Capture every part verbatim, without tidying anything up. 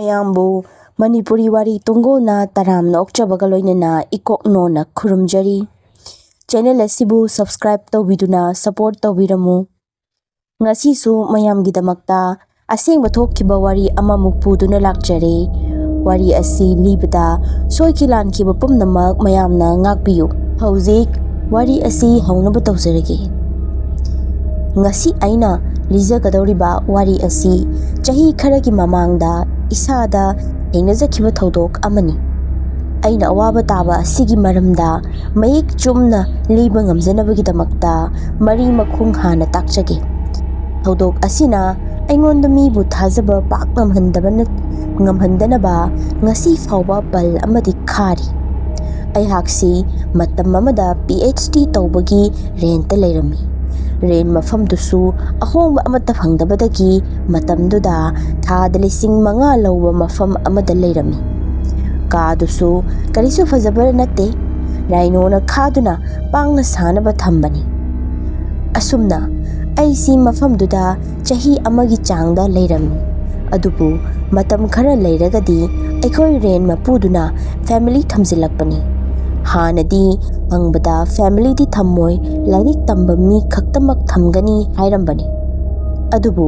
ꯃꯌꯥꯝꯕꯨ ꯃꯅꯤꯄꯨꯔꯤ ꯋꯥꯔꯤ ꯇꯨꯡꯒꯣꯜꯅ ꯇꯔꯥꯝꯅ ꯑꯣꯛꯆꯕꯒ ꯂꯣꯏꯅꯅ ꯏꯀꯣꯛꯅꯣꯅ ꯈꯨꯔꯨꯝꯖꯔꯤ꯫ ꯆꯦꯅꯦꯜ ꯑꯁꯤꯕꯨ subscribe ꯇꯧꯕꯤꯗꯨꯅ support ꯇꯧꯕꯤꯔꯝꯃꯨ꯫ ꯉꯁꯤꯁꯨ ꯃꯌꯥꯝꯒꯤꯗꯃꯛꯇ ꯑꯁꯦꯡꯕ ꯊꯣꯛꯈꯤꯕ ꯋꯥꯔꯤ ꯑꯃꯃꯨꯛ ꯄꯨꯗꯨꯅ ꯂꯥꯛꯆꯔꯦ꯫ ꯋꯥꯔꯤ ꯑꯁꯤ ꯂꯤꯕꯗ ꯁꯣꯏꯈꯤ ꯂꯥꯟꯈꯤꯕ ꯄꯨꯝꯅꯃꯛ ꯃꯌꯥꯝꯅ ꯉꯥꯛꯄꯤꯌꯨ꯫ ꯍꯧꯖꯤꯛ ꯋꯥꯔꯤ ꯑꯁꯤ ꯍꯧꯅꯕ ꯇꯧꯖꯔꯒꯦ꯫ ꯉꯁꯤ ꯑꯩꯅ ꯂꯤꯖꯒꯗꯧꯔꯤꯕ ꯋꯥꯔꯤ ꯑꯁꯤ ꯆꯍꯤ ꯈꯔꯒꯤ ꯃꯃꯥꯡꯗ ꯏꯁꯥꯗ ꯊꯦꯡꯅꯖꯈꯤꯕ ꯊꯧꯗꯣꯛ ꯑꯃꯅꯤ꯫ ꯑꯩꯅ ꯑꯋꯥꯕ ꯇꯥꯕ ꯑꯁꯤꯒꯤ ꯃꯔꯝꯗ ꯃꯌꯦꯛ ꯆꯨꯝꯅ ꯂꯤꯕ ꯉꯝꯖꯅꯕꯒꯤꯗꯃꯛꯇ ꯃꯔꯤ ꯃꯈꯣꯡ ꯍꯥꯟꯅ ꯇꯥꯛꯆꯒꯦ꯫ ꯊꯧꯗꯣꯛ ꯑꯁꯤꯅ ꯑꯩꯉꯣꯟꯗ ꯃꯤꯕꯨ ꯊꯥꯖꯕ ꯄꯥꯛ ꯉꯝꯍꯟꯗꯕꯅ-, ꯉꯝꯍꯟꯗꯅꯕ ꯉꯁꯤ ꯐꯥꯎꯕ ꯄꯜ ꯑꯃꯗꯤ ꯈꯥꯔꯤ꯫ ꯑꯩꯍꯥꯛꯁꯤ ꯃꯇꯝ ꯑꯃꯗ PhD ꯇꯧꯕꯒꯤ ꯔꯦꯟꯇ ꯂꯩꯔꯝꯃꯤ꯫ ꯔꯦꯟ ꯃꯐꯝꯗꯨꯁꯨ ꯑꯍꯣꯡꯕ ꯑꯃꯠꯇ ꯐꯪꯗꯕꯗꯒꯤ ꯃꯇꯝꯗꯨꯗ ꯊꯥꯗ ꯂꯤꯁꯤꯡ ꯃꯉꯥ ꯂꯧꯕ ꯃꯐꯝ ꯑꯃꯗ ꯂꯩꯔꯝꯃꯤ꯫ ꯀꯥꯗꯨꯁꯨ ꯀꯔꯤꯁꯨ ꯐꯖꯕ ꯅꯠꯇꯦ, ꯔꯥꯏꯅꯣꯅ ꯈꯥꯗꯨꯅ ꯄꯥꯡꯅ ꯁꯥꯅꯕ ꯊꯝꯕꯅꯤ꯫ ꯑꯁꯨꯝꯅ ꯑꯩꯁꯤ ꯃꯐꯝꯗꯨꯗ ꯆꯍꯤ ꯑꯃꯒꯤ ꯆꯥꯡꯗ ꯂꯩꯔꯝꯃꯤ꯫ ꯑꯗꯨꯕꯨ ꯃꯇꯝ ꯈꯔ ꯂꯩꯔꯒꯗꯤ ꯑꯩꯈꯣꯏ ꯔꯦꯟ ꯃꯄꯨꯗꯨꯅ family ꯊꯝꯖꯤꯜꯂꯛꯄꯅꯤ꯫ ꯍꯥꯟꯅꯗꯤ ꯍꯪꯕꯗ familyꯗꯤ ꯊꯝꯃꯣꯏ, ꯂꯥꯏꯔꯤꯛ ꯇꯝꯕ ꯃꯤ ꯈꯛꯇꯃꯛ ꯊꯝꯒꯅꯤ ꯍꯥꯏꯔꯝꯕꯅꯤ꯫ ꯑꯗꯨꯕꯨ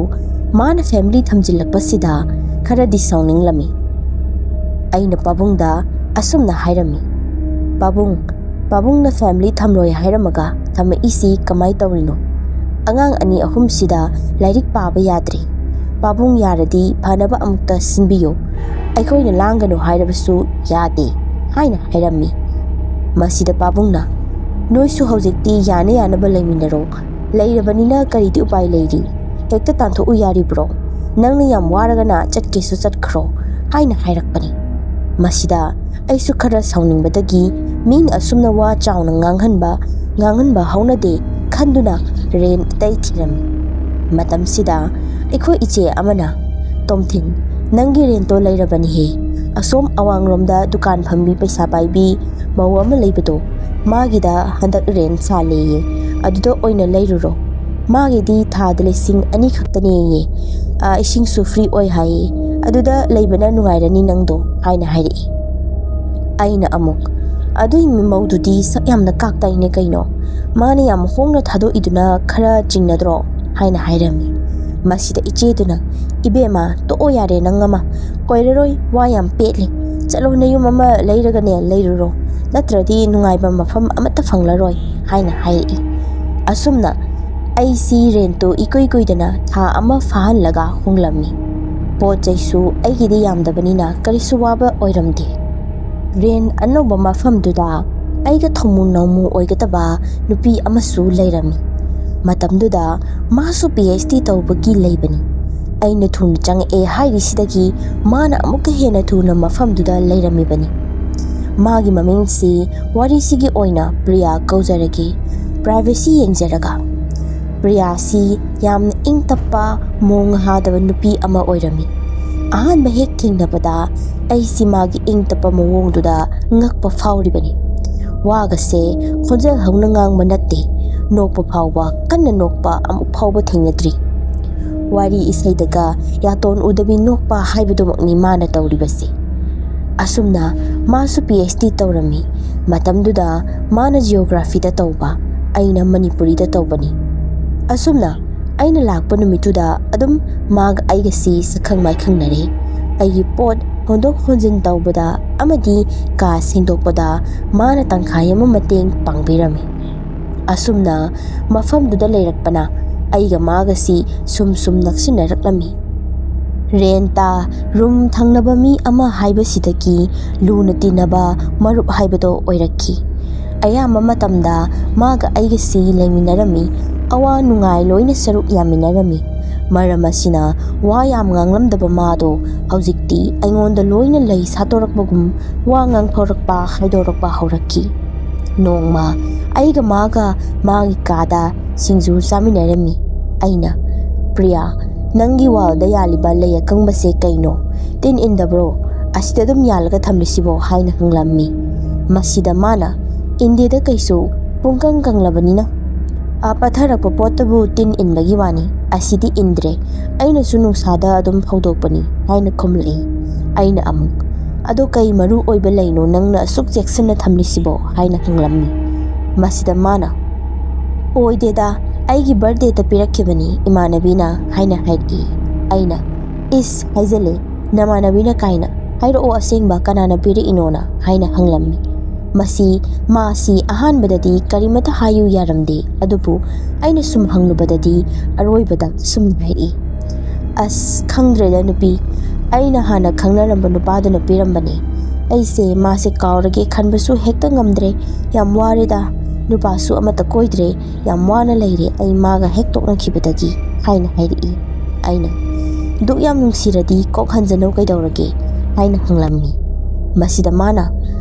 ꯃꯥꯅ family ꯊꯝꯖꯤꯜꯂꯛꯄꯁꯤꯗ ꯈꯔꯗꯤ ꯁꯥꯎꯅꯤꯡꯂꯝꯃꯤ꯫ ꯑꯩꯅ ꯄꯥꯕꯨꯡꯗ ꯑꯁꯨꯝꯅ ꯍꯥꯏꯔꯝꯃꯤ, "ꯄꯥꯕꯨꯡ, ꯄꯥꯕꯨꯡꯅ family ꯊꯝꯂꯣꯏ ꯍꯥꯏꯔꯝꯃꯒ ꯊꯝꯃꯛꯏꯁꯤ ꯀꯃꯥꯏ ꯇꯧꯔꯤꯅꯣ? ꯑꯉꯥꯡ ꯑꯅꯤ ꯑꯍꯨꯝꯁꯤꯗ ꯂꯥꯏꯔꯤꯛ ꯄꯥꯕ ꯌꯥꯗ꯭ꯔꯦ꯫ ꯄꯥꯕꯨꯡ ꯌꯥꯔꯗꯤ ꯐꯅꯕ ꯑꯃꯨꯛꯇ ꯁꯤꯟꯕꯤꯌꯨ꯫ ꯑꯩꯈꯣꯏꯅ ꯂꯥꯡꯒꯅꯨ ꯍꯥꯏꯔꯕꯁꯨ ꯌꯥꯗꯦ" ꯍꯥꯏꯅ ꯍꯥꯏꯔꯝꯃꯤ꯫ ꯃꯁꯤꯗ ꯄꯥꯕꯨꯡꯅ, "ꯅꯣꯏꯁꯨ ꯍꯧꯖꯤꯛꯇꯤ ꯌꯥꯅ ꯌꯥꯅꯕ ꯂꯩꯃꯤꯟꯅꯔꯣ꯫ ꯂꯩꯔꯕꯅꯤꯅ ꯀꯔꯤꯗꯤ ꯎꯄꯥꯏ ꯂꯩꯔꯤ? ꯍꯦꯛꯇ ꯇꯥꯟꯊꯣꯛꯎ ꯌꯥꯔꯤꯕ꯭ꯔꯣ? ꯅꯪꯅ ꯌꯥꯝ ꯋꯥꯔꯒꯅ ꯆꯠꯀꯦꯁꯨ ꯆꯠꯈ꯭ꯔꯣ" ꯍꯥꯏꯅ ꯍꯥꯏꯔꯛꯄꯅꯤ꯫ ꯃꯁꯤꯗ ꯑꯩꯁꯨ ꯈꯔ ꯁꯥꯎꯅꯤꯡꯕꯗꯒꯤ ꯃꯤꯅ ꯑꯁꯨꯝꯅ ꯋꯥ ꯆꯥꯎꯅ ꯉꯥꯡꯍꯟꯕ, ꯉꯥꯡꯍꯟꯕ ꯍꯧꯅꯗꯦ ꯈꯟꯗꯨꯅ ꯔꯦꯟ ꯑꯇꯩ ꯊꯤꯔꯝꯃꯤ꯫ ꯃꯇꯝꯁꯤꯗ ꯑꯩꯈꯣꯏ ꯏꯆꯦ ꯑꯃꯅ, "ꯇꯣꯝꯊꯤꯟ, ꯅꯪꯒꯤ ꯔꯦꯟꯇꯣ ꯂꯩꯔꯕꯅꯤꯍꯦ꯫ ꯑꯁꯣꯝ ꯑꯋꯥꯡꯂꯣꯝꯗ ꯗꯨꯀꯥꯟ ꯐꯝꯕꯤ ꯄꯩꯁꯥ ꯄꯥꯏꯕꯤ ꯃꯧ ꯑꯃ ꯂꯩꯕꯗꯣ, ꯃꯥꯒꯤꯗ ꯍꯟꯗꯛ ꯔꯦꯟ ꯁꯥꯜꯂꯦꯌꯦ꯫ ꯑꯗꯨꯗ ꯑꯣꯏꯅ ꯂꯩꯔꯨꯔꯣ꯫ ꯃꯥꯒꯤꯗꯤ ꯊꯥꯗ ꯂꯤꯁꯤꯡ ꯑꯅꯤ ꯈꯛꯇꯅꯦꯌꯦ꯫ ꯑꯥ, ꯏꯁꯤꯡꯁꯨ free ꯑꯣꯏ ꯍꯥꯏꯌꯦ꯫ ꯑꯗꯨꯗ ꯂꯩꯕꯅ ꯅꯨꯡꯉꯥꯏꯔꯅꯤ ꯅꯪꯗꯣ" ꯍꯥꯏꯅ ꯍꯥꯏꯔꯛꯏ꯫ ꯑꯩꯅ ꯑꯃꯨꯛ, "ꯑꯗꯨꯏ ꯃꯧꯗꯨꯗꯤ ꯁꯛ ꯌꯥꯝꯅ ꯀꯥꯛꯇꯥꯏꯅꯦ ꯀꯩꯅꯣ? ꯃꯥꯅ ꯌꯥꯝ ꯍꯣꯡꯅ ꯊꯥꯗꯣꯛꯏꯗꯨꯅ ꯈꯔ ꯆꯤꯡꯅꯗ꯭ꯔꯣ?" ꯍꯥꯏꯅ ꯍꯥꯏꯔꯝꯃꯤ꯫ ꯃꯁꯤꯗ ꯏꯆꯦꯗꯨꯅ, "ꯏꯕꯦꯝꯃ, ꯇꯣꯛꯑꯣ ꯌꯥꯔꯦ, ꯅꯪ ꯑꯃ ꯀꯣꯏꯔꯔꯣꯏ, ꯋꯥ ꯌꯥꯝ ꯄꯦꯠꯂꯤ꯫ ꯆꯠꯂꯣ, ꯅꯌꯨꯝ ꯑꯃ ꯂꯩꯔꯒꯅꯦ ꯂꯩꯔꯨꯔꯣ, ꯅꯠꯇ꯭ꯔꯗꯤ ꯅꯨꯡꯉꯥꯏꯕ ꯃꯐꯝ ꯑꯃꯠꯇ ꯐꯪꯂꯔꯣꯏ" ꯍꯥꯏꯅ ꯍꯥꯏꯔꯛꯏ꯫ ꯑꯁꯨꯝꯅ ꯑꯩꯁꯤ ꯔꯦꯟꯇꯨ ꯏꯀꯨꯏ ꯀꯨꯏꯗꯅ ꯊꯥ ꯑꯃ ꯐꯥꯍꯜꯂꯒ ꯍꯣꯡꯂꯝꯃꯤ꯫ ꯄꯣꯠ ꯆꯩꯁꯨ ꯑꯩꯒꯤꯗꯤ ꯌꯥꯝꯗꯕꯅꯤꯅ ꯀꯔꯤꯁꯨ ꯋꯥꯕ ꯑꯣꯏꯔꯝꯗꯦ꯫ ꯔꯦꯟ ꯑꯅꯧꯕ ꯃꯐꯝꯗꯨꯗ ꯑꯩꯒ ꯊꯧꯃꯨ ꯅꯧꯃꯨ ꯑꯣꯏꯒꯗꯕ ꯅꯨꯄꯤ ꯑꯃꯁꯨ ꯂꯩꯔꯝꯃꯤ꯫ ꯃꯇꯝꯗꯨꯗ ꯃꯥꯁꯨ ꯄꯤ ꯑꯩꯆ ꯗꯤ ꯇꯧꯕꯒꯤ ꯂꯩꯕꯅꯤ꯫ ꯑꯩꯅ ꯊꯨꯅ ꯆꯪꯉꯛꯑꯦ ꯍꯥꯏꯔꯤꯁꯤꯗꯒꯤ ꯃꯥꯅ ꯑꯃꯨꯛꯀ ꯍꯦꯟꯅ ꯊꯨꯅ ꯃꯐꯝꯗꯨꯗ ꯂꯩꯔꯝꯃꯤꯕꯅꯤ꯫ ꯃꯥꯒꯤ ꯃꯃꯤꯡꯁꯤ ꯋꯥꯔꯤꯁꯤꯒꯤ ꯑꯣꯏꯅ ꯄ꯭ꯔꯤꯌꯥ ꯀꯧꯖꯔꯒꯦ, ꯄ꯭ꯔꯥꯏꯚꯦꯁꯤ ꯌꯦꯡꯖꯔꯒ꯫ ꯄ꯭ꯔꯤꯌꯥꯁꯤ ꯌꯥꯝꯅ ꯏꯪ ꯇꯞꯄ, ꯃꯣꯡ ꯍꯥꯗꯕ ꯅꯨꯄꯤ ꯑꯃ ꯑꯣꯏꯔꯝꯃꯤ꯫ ꯑꯍꯥꯟꯕ ꯍꯦꯛ ꯊꯦꯡꯅꯕꯗ ꯑꯩꯁꯤ ꯃꯥꯒꯤ ꯏꯪ ꯇꯞꯄ ꯃꯑꯣꯡꯗꯨꯗ ꯉꯛꯄ ꯐꯥꯎꯔꯤꯕꯅꯤ꯫ ꯋꯥꯒꯁꯦ ꯈꯣꯟꯖꯦꯜ ꯍꯧꯅ ꯉꯥꯡꯕ ꯅꯠꯇꯦ, ꯅꯣꯛꯄ ꯐꯥꯎꯕ ꯀꯟꯅ ꯅꯣꯛꯄ ꯑꯃꯨꯛ ꯐꯥꯎꯕ ꯊꯦꯡꯅꯗ꯭ꯔꯤ꯫ ꯋꯥꯔꯤ ꯏꯁꯩꯗꯒ ꯌꯥꯇꯣꯟ ꯎꯗꯕꯤ ꯅꯣꯛꯄ ꯍꯥꯏꯕꯗꯨꯃꯛꯅꯤ ꯃꯥꯅ ꯇꯧꯔꯤꯕꯁꯦ꯫ ꯑꯁꯨꯝꯅ ꯃꯥꯁꯨ ꯄꯤ ꯑꯩꯆ ꯗꯤ ꯇꯧꯔꯝꯃꯤ꯫ ꯃꯇꯝꯗꯨꯗ ꯃꯥꯅ ꯖꯤꯑꯣꯒ꯭ꯔꯥꯐꯤꯗ ꯇꯧꯕ, ꯑꯩꯅ ꯃꯅꯤꯄꯨꯔꯤꯗ ꯇꯧꯕꯅꯤ꯫ ꯑꯁꯨꯝꯅ ꯑꯩꯅ ꯂꯥꯛꯄ ꯅꯨꯃꯤꯠꯇꯨꯗ ꯑꯗꯨꯝ ꯃꯥꯒ ꯑꯩꯒꯁꯤ ꯁꯛꯈꯪ ꯃꯥꯏꯈꯪꯅꯔꯦ꯫ ꯑꯩꯒꯤ ꯄꯣꯠ ꯍꯣꯟꯗꯣꯛ ꯍꯣꯟꯖꯤꯟ ꯇꯧꯕꯗ ꯑꯃꯗꯤ ꯀꯥ ꯁꯦꯡꯗꯣꯛꯄꯗ ꯃꯥꯅ ꯇꯪꯈꯥꯏ ꯑꯃ ꯃꯇꯦꯡ ꯄꯥꯡꯕꯤꯔꯝꯃꯤ꯫ ꯑꯁꯨꯝꯅ ꯃꯐꯝꯗꯨꯗ ꯂꯩꯔꯛꯄꯅ ꯑꯩꯒ ꯃꯥꯒꯁꯤ ꯁꯨꯝ ꯁꯨꯝ ꯅꯛꯁꯤꯟꯅꯔꯛꯂꯝꯃꯤ꯫ ꯔꯦꯟꯇ ꯔꯨꯝ ꯊꯪꯅꯕ ꯃꯤ ꯑꯃ ꯍꯥꯏꯕꯁꯤꯗꯒꯤ ꯂꯨꯅ ꯇꯤꯟꯅꯕ ꯃꯔꯨꯞ ꯍꯥꯏꯕꯗꯣ ꯑꯣꯏꯔꯛꯈꯤ꯫ ꯑꯌꯥꯝꯕ ꯃꯇꯝꯗ ꯃꯥꯒ ꯑꯩꯒꯁꯤ ꯂꯩꯃꯤꯟꯅꯔꯝꯃꯤ, ꯑꯋꯥ ꯅꯨꯡꯉꯥꯏ ꯂꯣꯏꯅ ꯁꯔꯨꯛ ꯌꯥꯃꯤꯟꯅꯔꯝꯃꯤ꯫ ꯃꯔꯝ ꯑꯁꯤꯅ ꯋꯥ ꯌꯥꯝ ꯉꯥꯡꯂꯝꯗꯕ ꯃꯥꯗꯣ ꯍꯧꯖꯤꯛꯇꯤ ꯑꯩꯉꯣꯟꯗ ꯂꯣꯏꯅ ꯂꯩ ꯁꯥꯠꯇꯣꯔꯛꯄꯒꯨꯝ ꯋꯥ ꯉꯥꯡꯊꯣꯔꯛꯄ ꯍꯥꯏꯗꯣꯔꯛꯄ ꯍꯧꯔꯛꯈꯤ꯫ ꯅꯣꯡꯃ ꯑꯩꯒ ꯃꯥꯒ ꯃꯥꯒꯤ ꯀꯥꯗ ꯁꯤꯡꯖꯨ ꯆꯥꯃꯤꯟꯅꯔꯝꯃꯤ꯫ ꯑꯩꯅ, "ꯄ꯭ꯔꯤꯌꯥ, ꯅꯪꯒꯤ ꯋꯥꯜꯗ ꯌꯥꯜꯂꯤꯕ ꯂꯩ ꯑꯀꯪꯕꯁꯦ ꯀꯩꯅꯣ? ꯇꯤꯟ ꯏꯟꯗꯕ꯭ꯔꯣ? ꯑꯁꯤꯗ ꯑꯗꯨꯝ ꯌꯥꯜꯂꯒ ꯊꯝꯂꯤꯁꯤꯕꯣ?" ꯍꯥꯏꯅ ꯍꯪꯂꯝꯃꯤ꯫ ꯃꯁꯤꯗ ꯃꯥꯅ, "ꯏꯟꯗꯦꯗ ꯀꯩꯁꯨ, ꯄꯨꯡꯀꯪ ꯀꯪꯂꯕꯅꯤꯅ꯫ ꯑꯥ ꯄꯠꯊꯔꯛꯄ ꯄꯣꯠꯇꯕꯨ ꯇꯤꯟ ꯏꯟꯕꯒꯤ ꯋꯥꯅꯤ꯫ "ꯑꯁꯤꯗꯤ ꯏꯟꯗ꯭ꯔꯦ, ꯑꯩꯅꯁꯨ ꯅꯨꯡꯁꯥꯗ ꯑꯗꯨꯝ ꯐꯧꯗꯣꯛꯄꯅꯤ" ꯍꯥꯏꯅ ꯈꯨꯝꯂꯛꯏ꯫ ꯑꯩꯅ ꯑꯃꯨꯛ, "ꯑꯗꯣ ꯀꯩ ꯃꯔꯨ ꯑꯣꯏꯕ ꯂꯩꯅꯣ ꯅꯪꯅ ꯑꯁꯨꯛ ꯆꯦꯛꯁꯤꯟꯅ ꯊꯝꯂꯤꯁꯤꯕꯣ?" ꯍꯥꯏꯅ ꯍꯪꯂꯝꯃꯤ꯫ ꯃꯁꯤꯗ ꯃꯥꯅ, "ꯑꯣꯏꯗꯦꯗ, ꯑꯩꯒꯤ ꯕꯥꯔꯗꯦꯗ ꯄꯤꯔꯛꯈꯤꯕꯅꯤ ꯏꯃꯥꯟꯅꯕꯤꯅ" ꯍꯥꯏꯅ ꯍꯥꯏꯔꯛꯏ꯫ ꯑꯩꯅ, "ꯏꯁ, ꯍꯥꯏꯖꯜꯂꯦ, ꯅꯃꯥꯟꯅꯕꯤꯅ ꯀꯥꯏꯅ, ꯍꯥꯏꯔꯛꯑꯣ ꯑꯁꯦꯡꯕ ꯀꯅꯥꯅ ꯄꯤꯔꯛꯏꯅꯣꯅ" ꯍꯥꯏꯅ ꯍꯪꯂꯝꯃꯤ꯫ ꯃꯁꯤ, ꯃꯥꯁꯤ ꯑꯍꯥꯟꯕꯗꯗꯤ ꯀꯔꯤꯃꯇ ꯍꯥꯏꯌꯨ ꯌꯥꯔꯝꯗꯦ, ꯑꯗꯨꯕꯨ ꯑꯩꯅ ꯁꯨꯝ ꯍꯪꯂꯨꯕꯗꯗꯤ ꯑꯔꯣꯏꯕꯗ ꯁꯨꯝ ꯍꯥꯏꯔꯛꯏ, "ꯑꯁ, ꯈꯪꯗ꯭ꯔꯦꯗ ꯅꯨꯄꯤ, ꯑꯩꯅ ꯍꯥꯟꯅ ꯈꯪꯅꯔꯝꯕ ꯅꯨꯄꯥꯗꯨꯅ ꯄꯤꯔꯝꯕꯅꯦ꯫ ꯑꯩꯁꯦ ꯃꯥꯁꯦ ꯀꯥꯎꯔꯒꯦ ꯈꯟꯕꯁꯨ ꯍꯦꯛꯇ ꯉꯝꯗ꯭ꯔꯦ꯫ ꯌꯥꯝ ꯋꯥꯔꯦꯗ, ꯅꯨꯄꯥꯁꯨ ꯑꯃꯠꯇ ꯀꯣꯏꯗ꯭ꯔꯦ, ꯌꯥꯝ ꯋꯥꯅ ꯂꯩꯔꯦ ꯑꯩ ꯃꯥꯒ ꯍꯦꯛ ꯇꯣꯛꯅꯈꯤꯕꯗꯒꯤ" ꯍꯥꯏꯅ ꯍꯥꯏꯔꯛꯏ꯫ ꯑꯩꯅ, "ꯑꯗꯨꯛ ꯌꯥꯝ ꯅꯨꯡꯁꯤꯔꯗꯤ ꯀꯣꯛ ꯍꯟꯖꯅꯧ ꯀꯩꯗꯧꯔꯒꯦ?" ꯍꯥꯏꯅ ꯍꯪꯂꯝꯃꯤ꯫ ꯃꯁꯤꯗ ꯃꯥꯅ,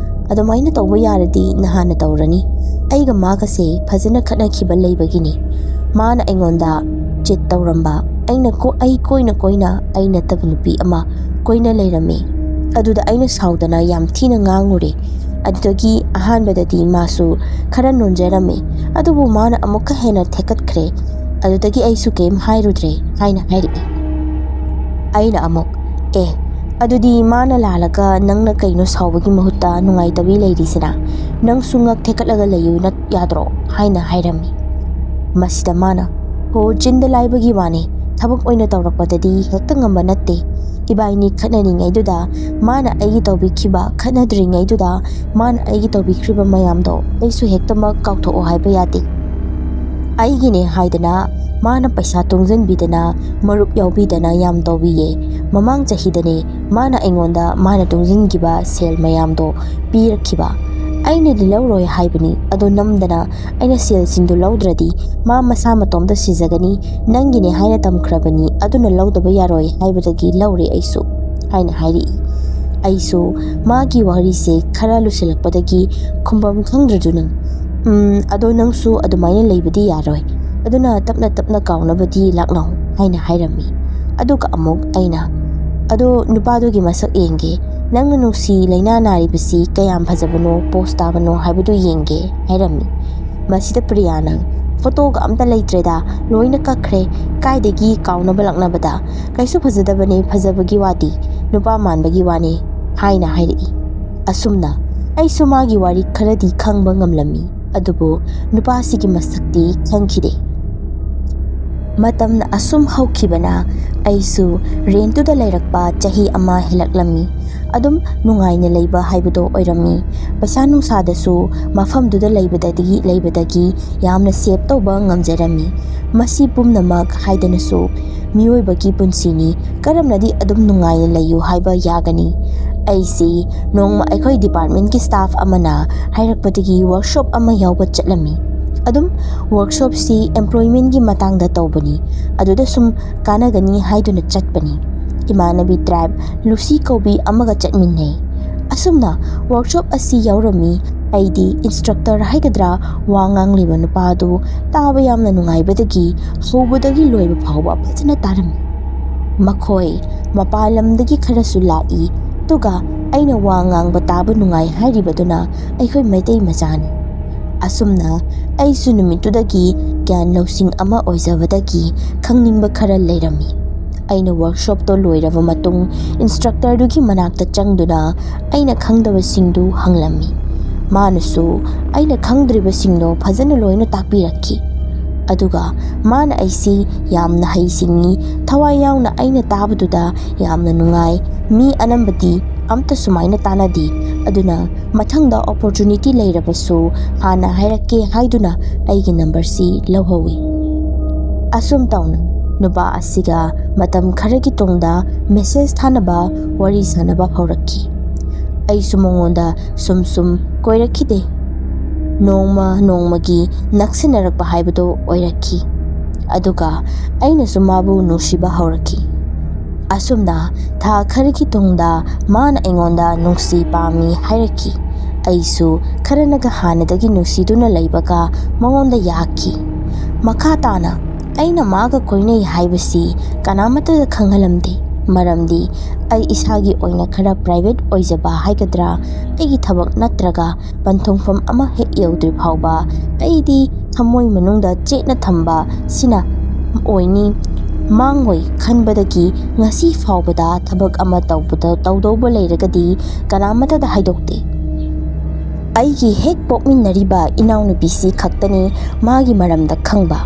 "ꯑꯗꯨꯃꯥꯏꯅ ꯇꯧꯕ ꯌꯥꯔꯗꯤ ꯅꯍꯥꯟꯅ ꯇꯧꯔꯅꯤ꯫ ꯑꯩꯒ ꯃꯥꯒꯁꯦ ꯐꯖꯅ ꯈꯠꯅꯈꯤꯕ ꯂꯩꯕꯒꯤꯅꯤ꯫ ꯃꯥꯅ ꯑꯩꯉꯣꯟꯗ ꯆꯤꯠ ꯇꯧꯔꯝꯕ, ꯑꯩꯅ ꯀꯣ-, ꯑꯩ ꯀꯣꯏꯅ ꯀꯣꯏꯅ ꯑꯩ ꯅꯠꯇꯕ ꯅꯨꯄꯤ ꯑꯃ ꯀꯣꯏꯅ ꯂꯩꯔꯝꯃꯤ꯫ ꯑꯗꯨꯗ ꯑꯩꯅ ꯁꯥꯎꯗꯅ ꯌꯥꯝ ꯊꯤꯅ ꯉꯥꯡꯉꯨꯔꯦ꯫ ꯑꯗꯨꯗꯒꯤ ꯑꯍꯥꯟꯕꯗꯗꯤ ꯃꯥꯁꯨ ꯈꯔ ꯅꯣꯟꯖꯔꯝꯃꯤ, ꯑꯗꯨꯕꯨ ꯃꯥꯅ ꯑꯃꯨꯛꯀ ꯍꯦꯟꯅ ꯊꯦꯛꯀꯠꯈ꯭ꯔꯦ꯫ ꯑꯗꯨꯗꯒꯤ ꯑꯩꯁꯨ ꯀꯩꯝ ꯍꯥꯏꯔꯨꯗ꯭ꯔꯦ" ꯍꯥꯏꯅ ꯍꯥꯏꯔꯛꯏ꯫ ꯑꯩꯅ ꯑꯃꯨꯛ, "ꯑꯦ, ꯑꯗꯨꯗꯤ ꯃꯥꯅ ꯂꯥꯜꯂꯒ ꯅꯪꯅ ꯀꯩꯅꯣ ꯁꯥꯎꯕꯒꯤ ꯃꯍꯨꯠꯇ ꯅꯨꯡꯉꯥꯏꯇꯕꯤ ꯂꯩꯔꯤꯁꯤꯅ? ꯅꯪꯁꯨ ꯉꯛ ꯊꯦꯛꯀꯠꯂꯒ ꯂꯩꯌꯨ ꯅꯠ-, ꯌꯥꯗ꯭ꯔꯣ?" ꯍꯥꯏꯅ ꯍꯥꯏꯔꯝꯃꯤ꯫ ꯃꯁꯤꯗ ꯃꯥꯅ, "ꯍꯣ, ꯆꯤꯟꯗ ꯂꯥꯏꯕꯒꯤ ꯋꯥꯅꯤ, ꯊꯕꯛ ꯑꯣꯏꯅ ꯇꯧꯔꯛꯄꯗꯗꯤ ꯍꯦꯛꯇ ꯉꯝꯕ ꯅꯠꯇꯦ꯫ ꯏꯕꯥꯏꯅꯤ ꯈꯠꯅꯔꯤꯉꯩꯗꯨꯗ ꯃꯥꯅ ꯑꯩꯒꯤ ꯇꯧꯕꯤꯈꯤꯕ, ꯈꯠꯅꯗ꯭ꯔꯤꯉꯩꯗꯨꯗ ꯃꯥꯅ ꯑꯩꯒꯤ ꯇꯧꯕꯤꯈ꯭ꯔꯤꯕ ꯃꯌꯥꯝꯗꯣ ꯑꯩꯁꯨ ꯍꯦꯛꯇꯃꯛ ꯀꯥꯎꯊꯣꯛꯑꯣ ꯍꯥꯏꯕ ꯌꯥꯗꯦ꯫ ꯑꯩꯒꯤꯅꯦ ꯍꯥꯏꯗꯅ ꯃꯥꯅ ꯄꯩꯁꯥ ꯇꯨꯡꯁꯤꯟꯕꯤꯗꯅ, ꯃꯔꯨꯞ ꯌꯥꯎꯕꯤꯗꯅ ꯌꯥꯝ ꯇꯧꯕꯤꯌꯦ꯫ ꯃꯃꯥꯡ ꯆꯍꯤꯗꯅꯦ ꯃꯥꯅ ꯑꯩꯉꯣꯟꯗ ꯃꯥꯅ ꯇꯨꯡꯁꯤꯟꯈꯤꯕ ꯁꯦꯜ ꯃꯌꯥꯝꯗꯣ ꯄꯤꯔꯛꯈꯤꯕ꯫ ꯑꯩꯅꯗꯤ ꯂꯧꯔꯣꯏ ꯍꯥꯏꯕꯅꯤ, ꯑꯗꯣ ꯅꯝꯗꯅ ꯑꯩꯅ ꯁꯦꯜꯁꯤꯡꯗꯣ ꯂꯧꯗ꯭ꯔꯗꯤ ꯃꯥ ꯃꯁꯥ ꯃꯇꯣꯝꯇ ꯁꯤꯖꯒꯅꯤ, ꯅꯪꯒꯤꯅꯦ ꯍꯥꯏꯅ ꯇꯝꯈ꯭ꯔꯕꯅꯤ, ꯑꯗꯨꯅ ꯂꯧꯗꯕ ꯌꯥꯔꯣꯏ ꯍꯥꯏꯕꯗꯒꯤ ꯂꯧꯔꯦ ꯑꯩꯁꯨ" ꯍꯥꯏꯅ ꯍꯥꯏꯔꯛꯏ꯫ ꯑꯩꯁꯨ ꯃꯥꯒꯤ ꯋꯥꯔꯤꯁꯦ ꯈꯔ ꯂꯨꯁꯤꯜꯂꯛꯄꯗꯒꯤ ꯈꯨꯝꯐꯝ ꯈꯪꯗ꯭ꯔꯗꯨꯅ, "ꯎꯝ, ꯑꯗꯣ ꯅꯪꯁꯨ ꯑꯗꯨꯃꯥꯏꯅ ꯂꯩꯕꯗꯤ ꯌꯥꯔꯣꯏ, ꯑꯗꯨꯅ ꯇꯞꯅ ꯇꯞꯅ ꯀꯥꯎꯅꯕꯗꯤ ꯂꯥꯛꯅꯧ" ꯍꯥꯏꯅ ꯍꯥꯏꯔꯝꯃꯤ꯫ ꯑꯗꯨꯒ ꯑꯃꯨꯛ ꯑꯩꯅ, "ꯑꯗꯣ ꯅꯨꯄꯥꯗꯨꯒꯤ ꯃꯁꯛ ꯌꯦꯡꯒꯦ, ꯅꯪꯅ ꯅꯨꯡꯁꯤ ꯂꯩꯅꯥ ꯅꯥꯔꯤꯕꯁꯤ ꯀꯌꯥꯝ ꯐꯖꯕꯅꯣ, ꯄꯣꯁ ꯇꯥꯕꯅꯣ ꯍꯥꯏꯕꯗꯨ ꯌꯦꯡꯒꯦ" ꯍꯥꯏꯔꯝꯃꯤ꯫ ꯃꯁꯤꯗ ꯄ꯭ꯔꯤꯌꯥꯅ, ꯐꯣꯇꯣꯒ ꯑꯝꯇ ꯂꯩꯇ꯭ꯔꯦꯗ, ꯂꯣꯏꯅ ꯀꯛꯈ꯭ꯔꯦ꯫ ꯀꯥꯏꯗꯒꯤ ꯀꯥꯎꯅꯕ ꯂꯥꯛꯅꯕꯗ? ꯀꯩꯁꯨ ꯐꯖꯗꯕꯅꯦ, ꯐꯖꯕꯒꯤ ꯋꯥꯗꯤ, ꯅꯨꯄꯥ ꯃꯥꯟꯕꯒꯤ ꯋꯥꯅꯦ" ꯍꯥꯏꯅ ꯍꯥꯏꯔꯛꯏ꯫ ꯑꯁꯨꯝꯅ ꯑꯩꯁꯨ ꯃꯥꯒꯤ ꯋꯥꯔꯤ ꯈꯔꯗꯤ ꯈꯪꯕ ꯉꯝꯂꯝꯃꯤ, ꯑꯗꯨꯕꯨ ꯅꯨꯄꯥꯁꯤꯒꯤ ꯃꯁꯛꯇꯤ ꯈꯪꯈꯤꯗꯦ꯫ ꯃꯇꯝꯅ ꯑꯁꯨꯝ ꯍꯧꯈꯤꯕꯅ ꯑꯩꯁꯨ ꯔꯦꯟꯠꯇꯨꯗ ꯂꯩꯔꯛꯄ ꯆꯍꯤ ꯑꯃ ꯍꯦꯜꯂꯛꯂꯝꯃꯤ꯫ ꯑꯗꯨꯝ ꯅꯨꯡꯉꯥꯏꯅ ꯂꯩꯕ ꯍꯥꯏꯕꯗꯣ ꯑꯣꯏꯔꯝꯃꯤ꯫ ꯄꯩꯁꯥ ꯅꯨꯡꯁꯥꯗꯁꯨ ꯃꯐꯝꯗꯨꯗ ꯂꯩꯕꯗꯒꯤ, ꯂꯩꯕꯗꯒꯤ ꯌꯥꯝꯅ ꯁꯦꯞ ꯇꯧꯕ ꯉꯝꯖꯔꯝꯃꯤ꯫ ꯃꯁꯤ ꯄꯨꯝꯅꯃꯛ ꯍꯥꯏꯗꯅꯁꯨ ꯃꯤꯑꯣꯏꯕꯒꯤ ꯄꯨꯟꯁꯤꯅꯤ, ꯀꯔꯝꯅꯗꯤ ꯑꯗꯨꯝ ꯅꯨꯡꯉꯥꯏꯅ ꯂꯩꯌꯨ ꯍꯥꯏꯕ ꯌꯥꯒꯅꯤ? ꯑꯩꯁꯤ ꯅꯣꯡꯃ ꯑꯩꯈꯣꯏ ꯗꯤꯄꯥꯔꯠꯃꯦꯟꯠꯀꯤ ꯁ꯭ꯇꯥꯐ ꯑꯃꯅ ꯍꯥꯏꯔꯛꯄꯗꯒꯤ ꯋꯥꯔꯛꯁꯣꯞ ꯑꯃ ꯌꯥꯎꯕ ꯆꯠꯂꯝꯃꯤ꯫ ꯑꯗꯨꯝ ꯋꯥꯔꯛꯁꯣꯞꯁꯤ ꯑꯦꯝꯄ꯭ꯂꯣꯏꯃꯦꯟꯠꯀꯤ ꯃꯇꯥꯡꯗ ꯇꯧꯕꯅꯤ, ꯑꯗꯨꯗ ꯁꯨꯝ ꯀꯥꯟꯅꯒꯅꯤ ꯍꯥꯏꯗꯨꯅ ꯆꯠꯄꯅꯤ꯫ ꯏꯃꯥꯟꯅꯕꯤ ꯇ꯭ꯔꯥꯏꯕ ꯂꯨꯁꯤ ꯀꯧꯕꯤ ꯑꯃꯒ ꯆꯠꯃꯤꯟꯅꯩ꯫ ꯑꯁꯨꯝꯅ ꯋꯥꯔꯛꯁꯣꯞ ꯑꯁꯤ ꯌꯥꯎꯔꯝꯃꯤ꯫ ꯑꯩꯗꯤ ꯏꯟꯁꯇ꯭ꯔꯛꯇꯔ ꯍꯥꯏꯒꯗ꯭ꯔꯥ, ꯋꯥ ꯉꯥꯡꯂꯤꯕ ꯅꯨꯄꯥꯗꯨ ꯇꯥꯕ ꯌꯥꯝꯅ ꯅꯨꯡꯉꯥꯏꯕꯗꯒꯤ ꯍꯧꯕꯗꯒꯤ ꯂꯣꯏꯕ ꯐꯥꯎꯕ ꯐꯖꯅ ꯇꯥꯔꯝꯃꯤ꯫ ꯃꯈꯣꯏ ꯃꯄꯥꯟ ꯂꯝꯗꯒꯤ ꯈꯔꯁꯨ ꯂꯥꯛꯏ, ꯑꯗꯨꯒ ꯑꯩꯅ ꯋꯥ ꯉꯥꯡꯕ ꯇꯥꯕ ꯅꯨꯡꯉꯥꯏ ꯍꯥꯏꯔꯤꯕꯗꯨꯅ ꯑꯩꯈꯣꯏ ꯃꯩꯇꯩ ꯃꯆꯥꯅꯤ꯫ ꯑꯁꯨꯝꯅ ꯑꯩꯁꯨ ꯅꯨꯃꯤꯠꯇꯨꯗꯒꯤ ꯒ꯭ꯌꯥꯟ ꯂꯧꯁꯤꯡ ꯑꯃ ꯑꯣꯏꯖꯕꯗꯒꯤ ꯈꯪꯅꯤꯡꯕ ꯈꯔ ꯂꯩꯔꯝꯃꯤ꯫ ꯑꯩꯅ ꯋꯥꯔꯛꯁꯣꯞꯇꯣ ꯂꯣꯏꯔꯕ ꯃꯇꯨꯡ ꯏꯟꯁꯇ꯭ꯔꯛꯇꯔꯗꯨꯒꯤ ꯃꯅꯥꯛꯇ ꯆꯪꯗꯨꯅ ꯑꯩꯅ ꯈꯪꯗꯕꯁꯤꯡꯗꯨ ꯍꯪꯂꯝꯃꯤ꯫ ꯃꯥꯅꯁꯨ ꯑꯩꯅ ꯈꯪꯗ꯭ꯔꯤꯕꯁꯤꯡꯗꯣ ꯐꯖꯅ ꯂꯣꯏꯅ ꯇꯥꯛꯄꯤꯔꯛꯈꯤ꯫ ꯑꯗꯨꯒ ꯃꯥꯅ ꯑꯩꯁꯤ ꯌꯥꯝꯅ ꯍꯩꯁꯤꯡꯉꯤ, ꯊꯋꯥꯏ ꯌꯥꯎꯅ ꯑꯩꯅ ꯇꯥꯕꯗꯨꯗ ꯌꯥꯝꯅ ꯅꯨꯡꯉꯥꯏ꯫ ꯃꯤ ꯑꯅꯝꯕꯗꯤ ꯑꯝꯇ ꯁꯨꯃꯥꯏꯅ ꯇꯥꯟꯅꯗꯦ꯫ ꯑꯗꯨꯅ ꯃꯊꯪꯗ ꯑꯣꯄꯣꯔꯆꯨꯅꯤꯇꯤ ꯂꯩꯔꯕꯁꯨ ꯍꯥꯟꯅ ꯍꯥꯏꯔꯛꯀꯦ ꯍꯥꯏꯗꯨꯅ ꯑꯩꯒꯤ ꯅꯝꯕꯔꯁꯤ ꯂꯧꯍꯧꯏ꯫ ꯑꯁꯨꯝ ꯇꯧꯅ ꯅꯨꯄꯥ ꯑꯁꯤꯒ ꯃꯇꯝ ꯈꯔꯒꯤ ꯇꯨꯡꯗ ꯃꯦꯁꯦꯖ ꯊꯥꯅꯕ, ꯋꯥꯔꯤ ꯁꯥꯅꯕ ꯍꯧꯔꯛꯈꯤ꯫ ꯑꯩꯁꯨ ꯃꯉꯣꯟꯗ ꯁꯨꯝ ꯁꯨꯝ ꯀꯣꯏꯔꯛꯈꯤꯗꯦ꯫ ꯅꯣꯡꯃ ꯅꯣꯡꯃꯒꯤ ꯅꯛꯁꯤꯟꯅꯔꯛꯄ ꯍꯥꯏꯕꯗꯨ ꯑꯣꯏꯔꯛꯈꯤ꯫ ꯑꯗꯨꯒ ꯑꯩꯅꯁꯨ ꯃꯥꯕꯨ ꯅꯨꯡꯁꯤꯕ ꯍꯧꯔꯛꯈꯤ꯫ ꯑꯁꯨꯝꯅ ꯊꯥ ꯈꯔꯒꯤ ꯇꯨꯡꯗ ꯃꯥꯅ ꯑꯩꯉꯣꯟꯗ ꯅꯨꯡꯁꯤ ꯄꯥꯝꯃꯤ ꯍꯥꯏꯔꯛꯈꯤ꯫ ꯑꯩꯁꯨ ꯈꯔꯅꯒ ꯍꯥꯟꯅꯗꯒꯤ ꯅꯨꯡꯁꯤꯗꯨꯅ ꯂꯩꯕꯒ ꯃꯉꯣꯟꯗ ꯌꯥꯈꯤ꯫ ꯃꯈꯥ ꯇꯥꯅ ꯑꯩꯅ ꯃꯥꯒ ꯀꯣꯏꯅꯩ ꯍꯥꯏꯕꯁꯤ ꯀꯅꯥꯃꯠꯇꯗ ꯈꯪꯍꯜꯂꯝꯗꯦ꯫ ꯃꯔꯝꯗꯤ ꯑꯩ ꯏꯁꯥꯒꯤ ꯑꯣꯏꯅ ꯈꯔ ꯄ꯭ꯔꯥꯏꯚꯦꯠ ꯑꯣꯏꯖꯕ ꯍꯥꯏꯒꯗ꯭ꯔꯥ, ꯑꯩꯒꯤ ꯊꯕꯛ ꯅꯠꯇ꯭ꯔꯒ ꯄꯟꯊꯨꯡꯐꯝ ꯑꯃ ꯍꯦꯛ ꯌꯧꯗ꯭ꯔꯤ ꯐꯥꯎꯕ ꯑꯩꯗꯤ ꯊꯃꯣꯏ ꯃꯅꯨꯡꯗ ꯆꯦꯠꯅ ꯊꯝꯕ ꯁꯤꯅ ꯑꯣꯏꯅꯤ꯫ ꯃꯥꯡꯉꯣꯏ ꯈꯟꯕꯗꯒꯤ ꯉꯁꯤ ꯐꯥꯎꯕꯗ ꯊꯕꯛ ꯑꯃ ꯇꯧꯕꯗ, ꯇꯧꯗꯧꯕ ꯂꯩꯔꯒꯗꯤ ꯀꯅꯥꯃꯠꯇꯗ ꯍꯥꯏꯗꯣꯛꯇꯦ꯫ ꯑꯩꯒꯤ ꯍꯦꯛ ꯄꯣꯛꯃꯤꯟꯅꯔꯤꯕ ꯏꯅꯥꯎꯅꯨꯄꯤꯁꯤ ꯈꯛꯇꯅꯤ ꯃꯥꯒꯤ ꯃꯔꯝꯗ ꯈꯪꯕ꯫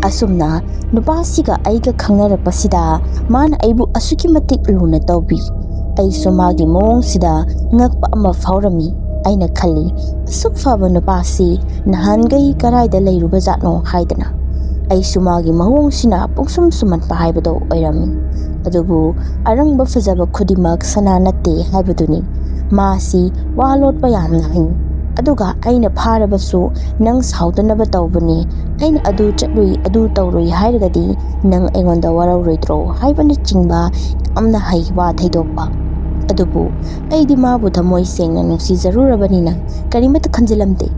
ꯑꯁꯨꯝꯅ ꯅꯨꯄꯥꯁꯤꯒ ꯑꯩꯒ ꯈꯪꯅꯔꯛꯄꯁꯤꯗ ꯃꯥꯅ ꯑꯩꯕꯨ ꯑꯁꯨꯛꯀꯤ ꯃꯇꯤꯛ ꯂꯨꯅ ꯇꯧꯕꯤ꯫ ꯑꯩꯁꯨ ꯃꯥꯒꯤ ꯃꯑꯣꯡꯁꯤꯗ ꯉꯛꯄ ꯑꯃ ꯐꯥꯎꯔꯝꯃꯤ꯫ ꯑꯩꯅ ꯈꯜꯂꯤ, "ꯑꯁꯨꯛ ꯐꯕ ꯅꯨꯄꯥꯁꯤ ꯅꯍꯥꯟꯈꯩ ꯀꯔꯥꯏꯗ ꯂꯩꯔꯨꯕꯖꯥꯠꯅꯣ?" ꯍꯥꯏꯗꯅ꯫ ꯑꯩꯁꯨ ꯃꯥꯒꯤ ꯃꯑꯣꯡꯁꯤꯅ ꯄꯨꯡꯁꯨꯝ ꯁꯨꯝꯍꯠꯄ ꯍꯥꯏꯕꯗꯣ ꯑꯣꯏꯔꯝꯃꯤ꯫ ꯑꯗꯨꯕꯨ ꯑꯔꯪꯕ ꯐꯖꯕ ꯈꯨꯗꯤꯡꯃꯛ ꯁꯅꯥ ꯅꯠꯇꯦ ꯍꯥꯏꯕꯗꯨꯅꯤ꯫ ꯃꯥꯁꯤ ꯋꯥ ꯂꯣꯠꯄ ꯌꯥꯝꯅ ꯍꯩ꯫ ꯑꯗꯨꯒ ꯑꯩꯅ ꯐꯥꯔꯕꯁꯨ ꯅꯪ ꯁꯥꯎꯗꯅꯕ ꯇꯧꯕꯅꯤ, ꯑꯩꯅ ꯑꯗꯨ ꯆꯠꯂꯨꯏ, ꯑꯗꯨ ꯇꯧꯔꯨꯏ ꯍꯥꯏꯔꯒꯗꯤ ꯅꯪ ꯑꯩꯉꯣꯟꯗ ꯋꯥꯔꯧꯔꯣꯏꯗ꯭ꯔꯣ ꯍꯥꯏꯕꯅꯆꯤꯡꯕ ꯌꯥꯝꯅ ꯍꯩ ꯋꯥ ꯊꯩꯗꯣꯛꯄ꯫ ꯑꯗꯨꯕꯨ ꯑꯩꯗꯤ ꯃꯥꯕꯨ ꯊꯃꯣꯏ ꯁꯦꯡꯅ ꯅꯨꯡꯁꯤꯖꯔꯨꯔꯕꯅꯤꯅ ꯀꯔꯤꯃꯠꯇ ꯈꯟꯖꯤꯜꯂꯝꯗꯦ꯫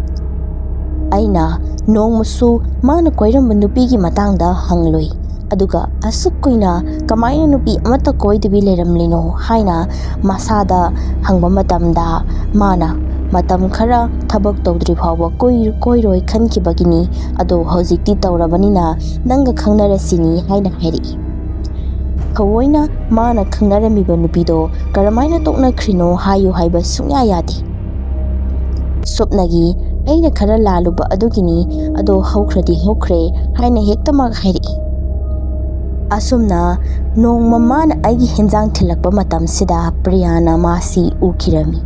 ꯑꯩꯅ ꯅꯣꯡꯃꯁꯨ ꯃꯥꯅ ꯀꯣꯏꯔꯝꯕ ꯅꯨꯄꯤꯒꯤ ꯃꯇꯥꯡꯗ ꯍꯪꯂꯨꯏ꯫ ꯑꯗꯨꯒ ꯑꯁꯨꯛ ꯀꯨꯏꯅ ꯀꯃꯥꯏꯅ ꯅꯨꯄꯤ ꯑꯃꯠꯇ ꯀꯣꯏꯗꯕꯤ ꯂꯩꯔꯝꯂꯤꯅꯣ ꯍꯥꯏꯅ ꯃꯁꯥꯗ ꯍꯪꯕ ꯃꯇꯝꯗ ꯃꯥꯅ ꯃꯇꯝ ꯈꯔ ꯊꯕꯛ ꯇꯧꯗ꯭ꯔꯤ ꯐꯥꯎꯕ ꯀꯣꯏ-, ꯀꯣꯏꯔꯣꯏ ꯈꯟꯈꯤꯕꯒꯤꯅꯤ, ꯑꯗꯣ ꯍꯧꯖꯤꯛꯇꯤ ꯇꯧꯔꯕꯅꯤꯅ ꯅꯪꯒ ꯈꯪꯅꯔꯁꯤꯅꯤ ꯍꯥꯏꯅ ꯍꯥꯏꯔꯛꯏ꯫ ꯊꯑꯣꯏꯅ ꯃꯥꯅ ꯈꯪꯅꯔꯝꯃꯤꯕ ꯅꯨꯄꯤꯗꯣ ꯀꯔꯝꯍꯥꯏꯅ ꯇꯣꯛꯅꯈ꯭ꯔꯤꯅꯣ ꯍꯥꯏꯌꯨ ꯍꯥꯏꯕ ꯁꯨꯡꯌꯥ ꯌꯥꯗꯦ꯫ ꯁꯨꯞꯅꯒꯤ ꯑꯩꯅ ꯈꯔ ꯂꯥꯜꯂꯨꯕ ꯑꯗꯨꯒꯤꯅꯤ, ꯑꯗꯣ ꯍꯧꯈ꯭ꯔꯗꯤ ꯍꯧꯈ꯭ꯔꯦ ꯍꯥꯏꯅ ꯍꯦꯛꯇꯃꯛ ꯍꯥꯏꯔꯛꯏ꯫ ꯑꯁꯨꯝꯅ ꯅꯣꯡꯃ ꯃꯥꯅ ꯑꯩꯒꯤ ꯍꯦꯟꯖꯥꯡ ꯊꯤꯜꯂꯛꯄ ꯃꯇꯝꯁꯤꯗ ꯄ꯭ꯔꯤꯌꯥꯅ ꯃꯥꯁꯤ ꯎꯈꯤꯔꯝꯃꯤ꯫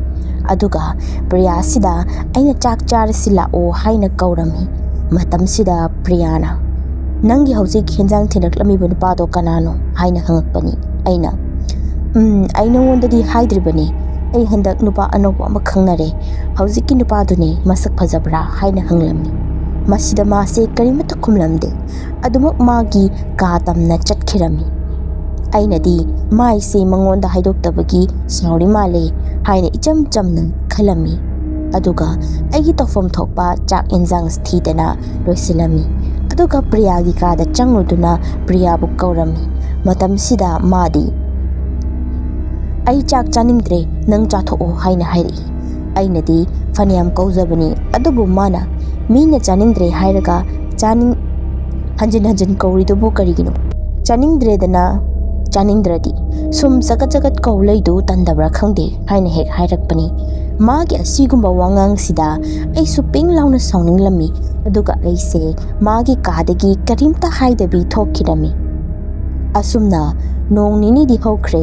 ꯑꯗꯨꯒ ꯄ꯭ꯔꯤꯌꯥꯁꯤꯗ ꯑꯩꯅ "ꯆꯥꯛ ꯆꯥꯔꯁꯤ ꯂꯥꯛꯑꯣ" ꯍꯥꯏꯅ ꯀꯧꯔꯝꯃꯤ꯫ ꯃꯇꯝꯁꯤꯗ ꯄ꯭ꯔꯤꯌꯥꯅ, "ꯅꯪꯒꯤ ꯍꯧꯖꯤꯛ ꯍꯦꯟꯖꯥꯡ ꯊꯤꯜꯂꯛꯂꯝꯃꯤꯕ ꯅꯨꯄꯥꯗꯣ ꯀꯅꯥꯅꯣ?" ꯍꯥꯏꯅ ꯍꯪꯉꯛꯄꯅꯤ꯫ ꯑꯩꯅ, "ꯎꯝ, ꯑꯩ ꯅꯉꯣꯟꯗꯗꯤ ꯍꯥꯏꯗ꯭ꯔꯤꯕꯅꯤ, ꯑꯩ ꯍꯟꯗꯛ ꯅꯨꯄꯥ ꯑꯅꯧꯕ ꯑꯃ ꯈꯪꯅꯔꯦ, ꯍꯧꯖꯤꯛꯀꯤ ꯅꯨꯄꯥꯗꯨꯅꯤ, ꯃꯁꯛ ꯐꯖꯕ꯭ꯔꯥ?" ꯍꯥꯏꯅ ꯍꯪꯂꯝꯃꯤ꯫ ꯃꯁꯤꯗ ꯃꯥꯁꯦ ꯀꯔꯤꯃꯠꯇ ꯈꯨꯝꯂꯝꯗꯦ, ꯑꯗꯨꯃꯛ ꯃꯥꯒꯤ ꯀꯥ ꯇꯝꯅ ꯆꯠꯈꯤꯔꯝꯃꯤ꯫ ꯑꯩꯅꯗꯤ ꯃꯥꯏꯁꯦ ꯃꯉꯣꯟꯗ ꯍꯥꯏꯗꯣꯛꯇꯕꯒꯤ ꯁꯥꯎꯔꯤ ꯃꯥꯜꯂꯦ ꯍꯥꯏꯅ ꯏꯆꯝ ꯆꯝꯅ ꯈꯜꯂꯝꯃꯤ꯫ ꯑꯗꯨꯒ ꯑꯩꯒꯤ ꯇꯧꯐꯝ ꯊꯣꯛꯄ ꯆꯥꯛ ꯌꯦꯟꯁꯥꯡ ꯊꯤꯗꯅ ꯂꯣꯏꯁꯤꯜꯂꯝꯃꯤ꯫ ꯑꯗꯨꯒ ꯄ꯭ꯔꯤꯌꯥꯒꯤ ꯀꯥꯗ ꯆꯪꯂꯨꯗꯨꯅ ꯄ꯭ꯔꯤꯌꯥꯕꯨ ꯀꯧꯔꯝꯃꯤ꯫ ꯃꯇꯝꯁꯤꯗ ꯃꯥꯗꯤ "ꯑꯩ ꯆꯥꯛ ꯆꯥꯅꯤꯡꯗ꯭ꯔꯦ, ꯅꯪ ꯆꯥꯊꯣꯛꯑꯣ" ꯍꯥꯏꯅ ꯍꯥꯏꯔꯛꯏ꯫ ꯑꯩꯅꯗꯤ ꯐꯅꯌꯥꯝ ꯀꯧꯖꯕꯅꯤ, ꯑꯗꯨꯕꯨ ꯃꯥꯅ ꯃꯤꯅ ꯆꯥꯅꯤꯡꯗ꯭ꯔꯦ ꯍꯥꯏꯔꯒ ꯆꯥꯅꯤꯡ-, ꯍꯟꯖꯤꯟ ꯍꯟꯖꯤꯟ ꯀꯧꯔꯤꯗꯨꯕꯨ ꯀꯔꯤꯒꯤꯅꯣ? "ꯆꯥꯅꯤꯡꯗ꯭ꯔꯦꯗꯅ, ꯆꯥꯅꯤꯡꯗ꯭ꯔꯗꯤ ꯁꯨꯝ ꯆꯒꯠ ꯆꯒꯠ ꯀꯧ ꯂꯩꯗꯨ ꯇꯟꯗꯕ꯭ꯔꯥ ꯈꯪꯗꯦ" ꯍꯥꯏꯅ ꯍꯦꯛ ꯍꯥꯏꯔꯛꯄꯅꯤ꯫ ꯃꯥꯒꯤ ꯑꯁꯤꯒꯨꯝꯕ ꯋꯥꯉꯥꯡꯁꯤꯗ ꯑꯩꯁꯨ ꯄꯤꯡ ꯂꯥꯎꯅ ꯁꯥꯎꯅꯤꯡꯂꯝꯃꯤ, ꯑꯗꯨꯒ ꯑꯩꯁꯦ ꯃꯥꯒꯤ ꯀꯥꯗꯒꯤ ꯀꯔꯤꯝꯇ ꯍꯥꯏꯗꯕꯤ ꯊꯣꯛꯈꯤꯔꯝꯃꯤ꯫ ꯑꯁꯨꯝꯅ ꯅꯣꯡ ꯅꯤꯅꯤꯗꯤ ꯍꯧꯈ꯭ꯔꯦ꯫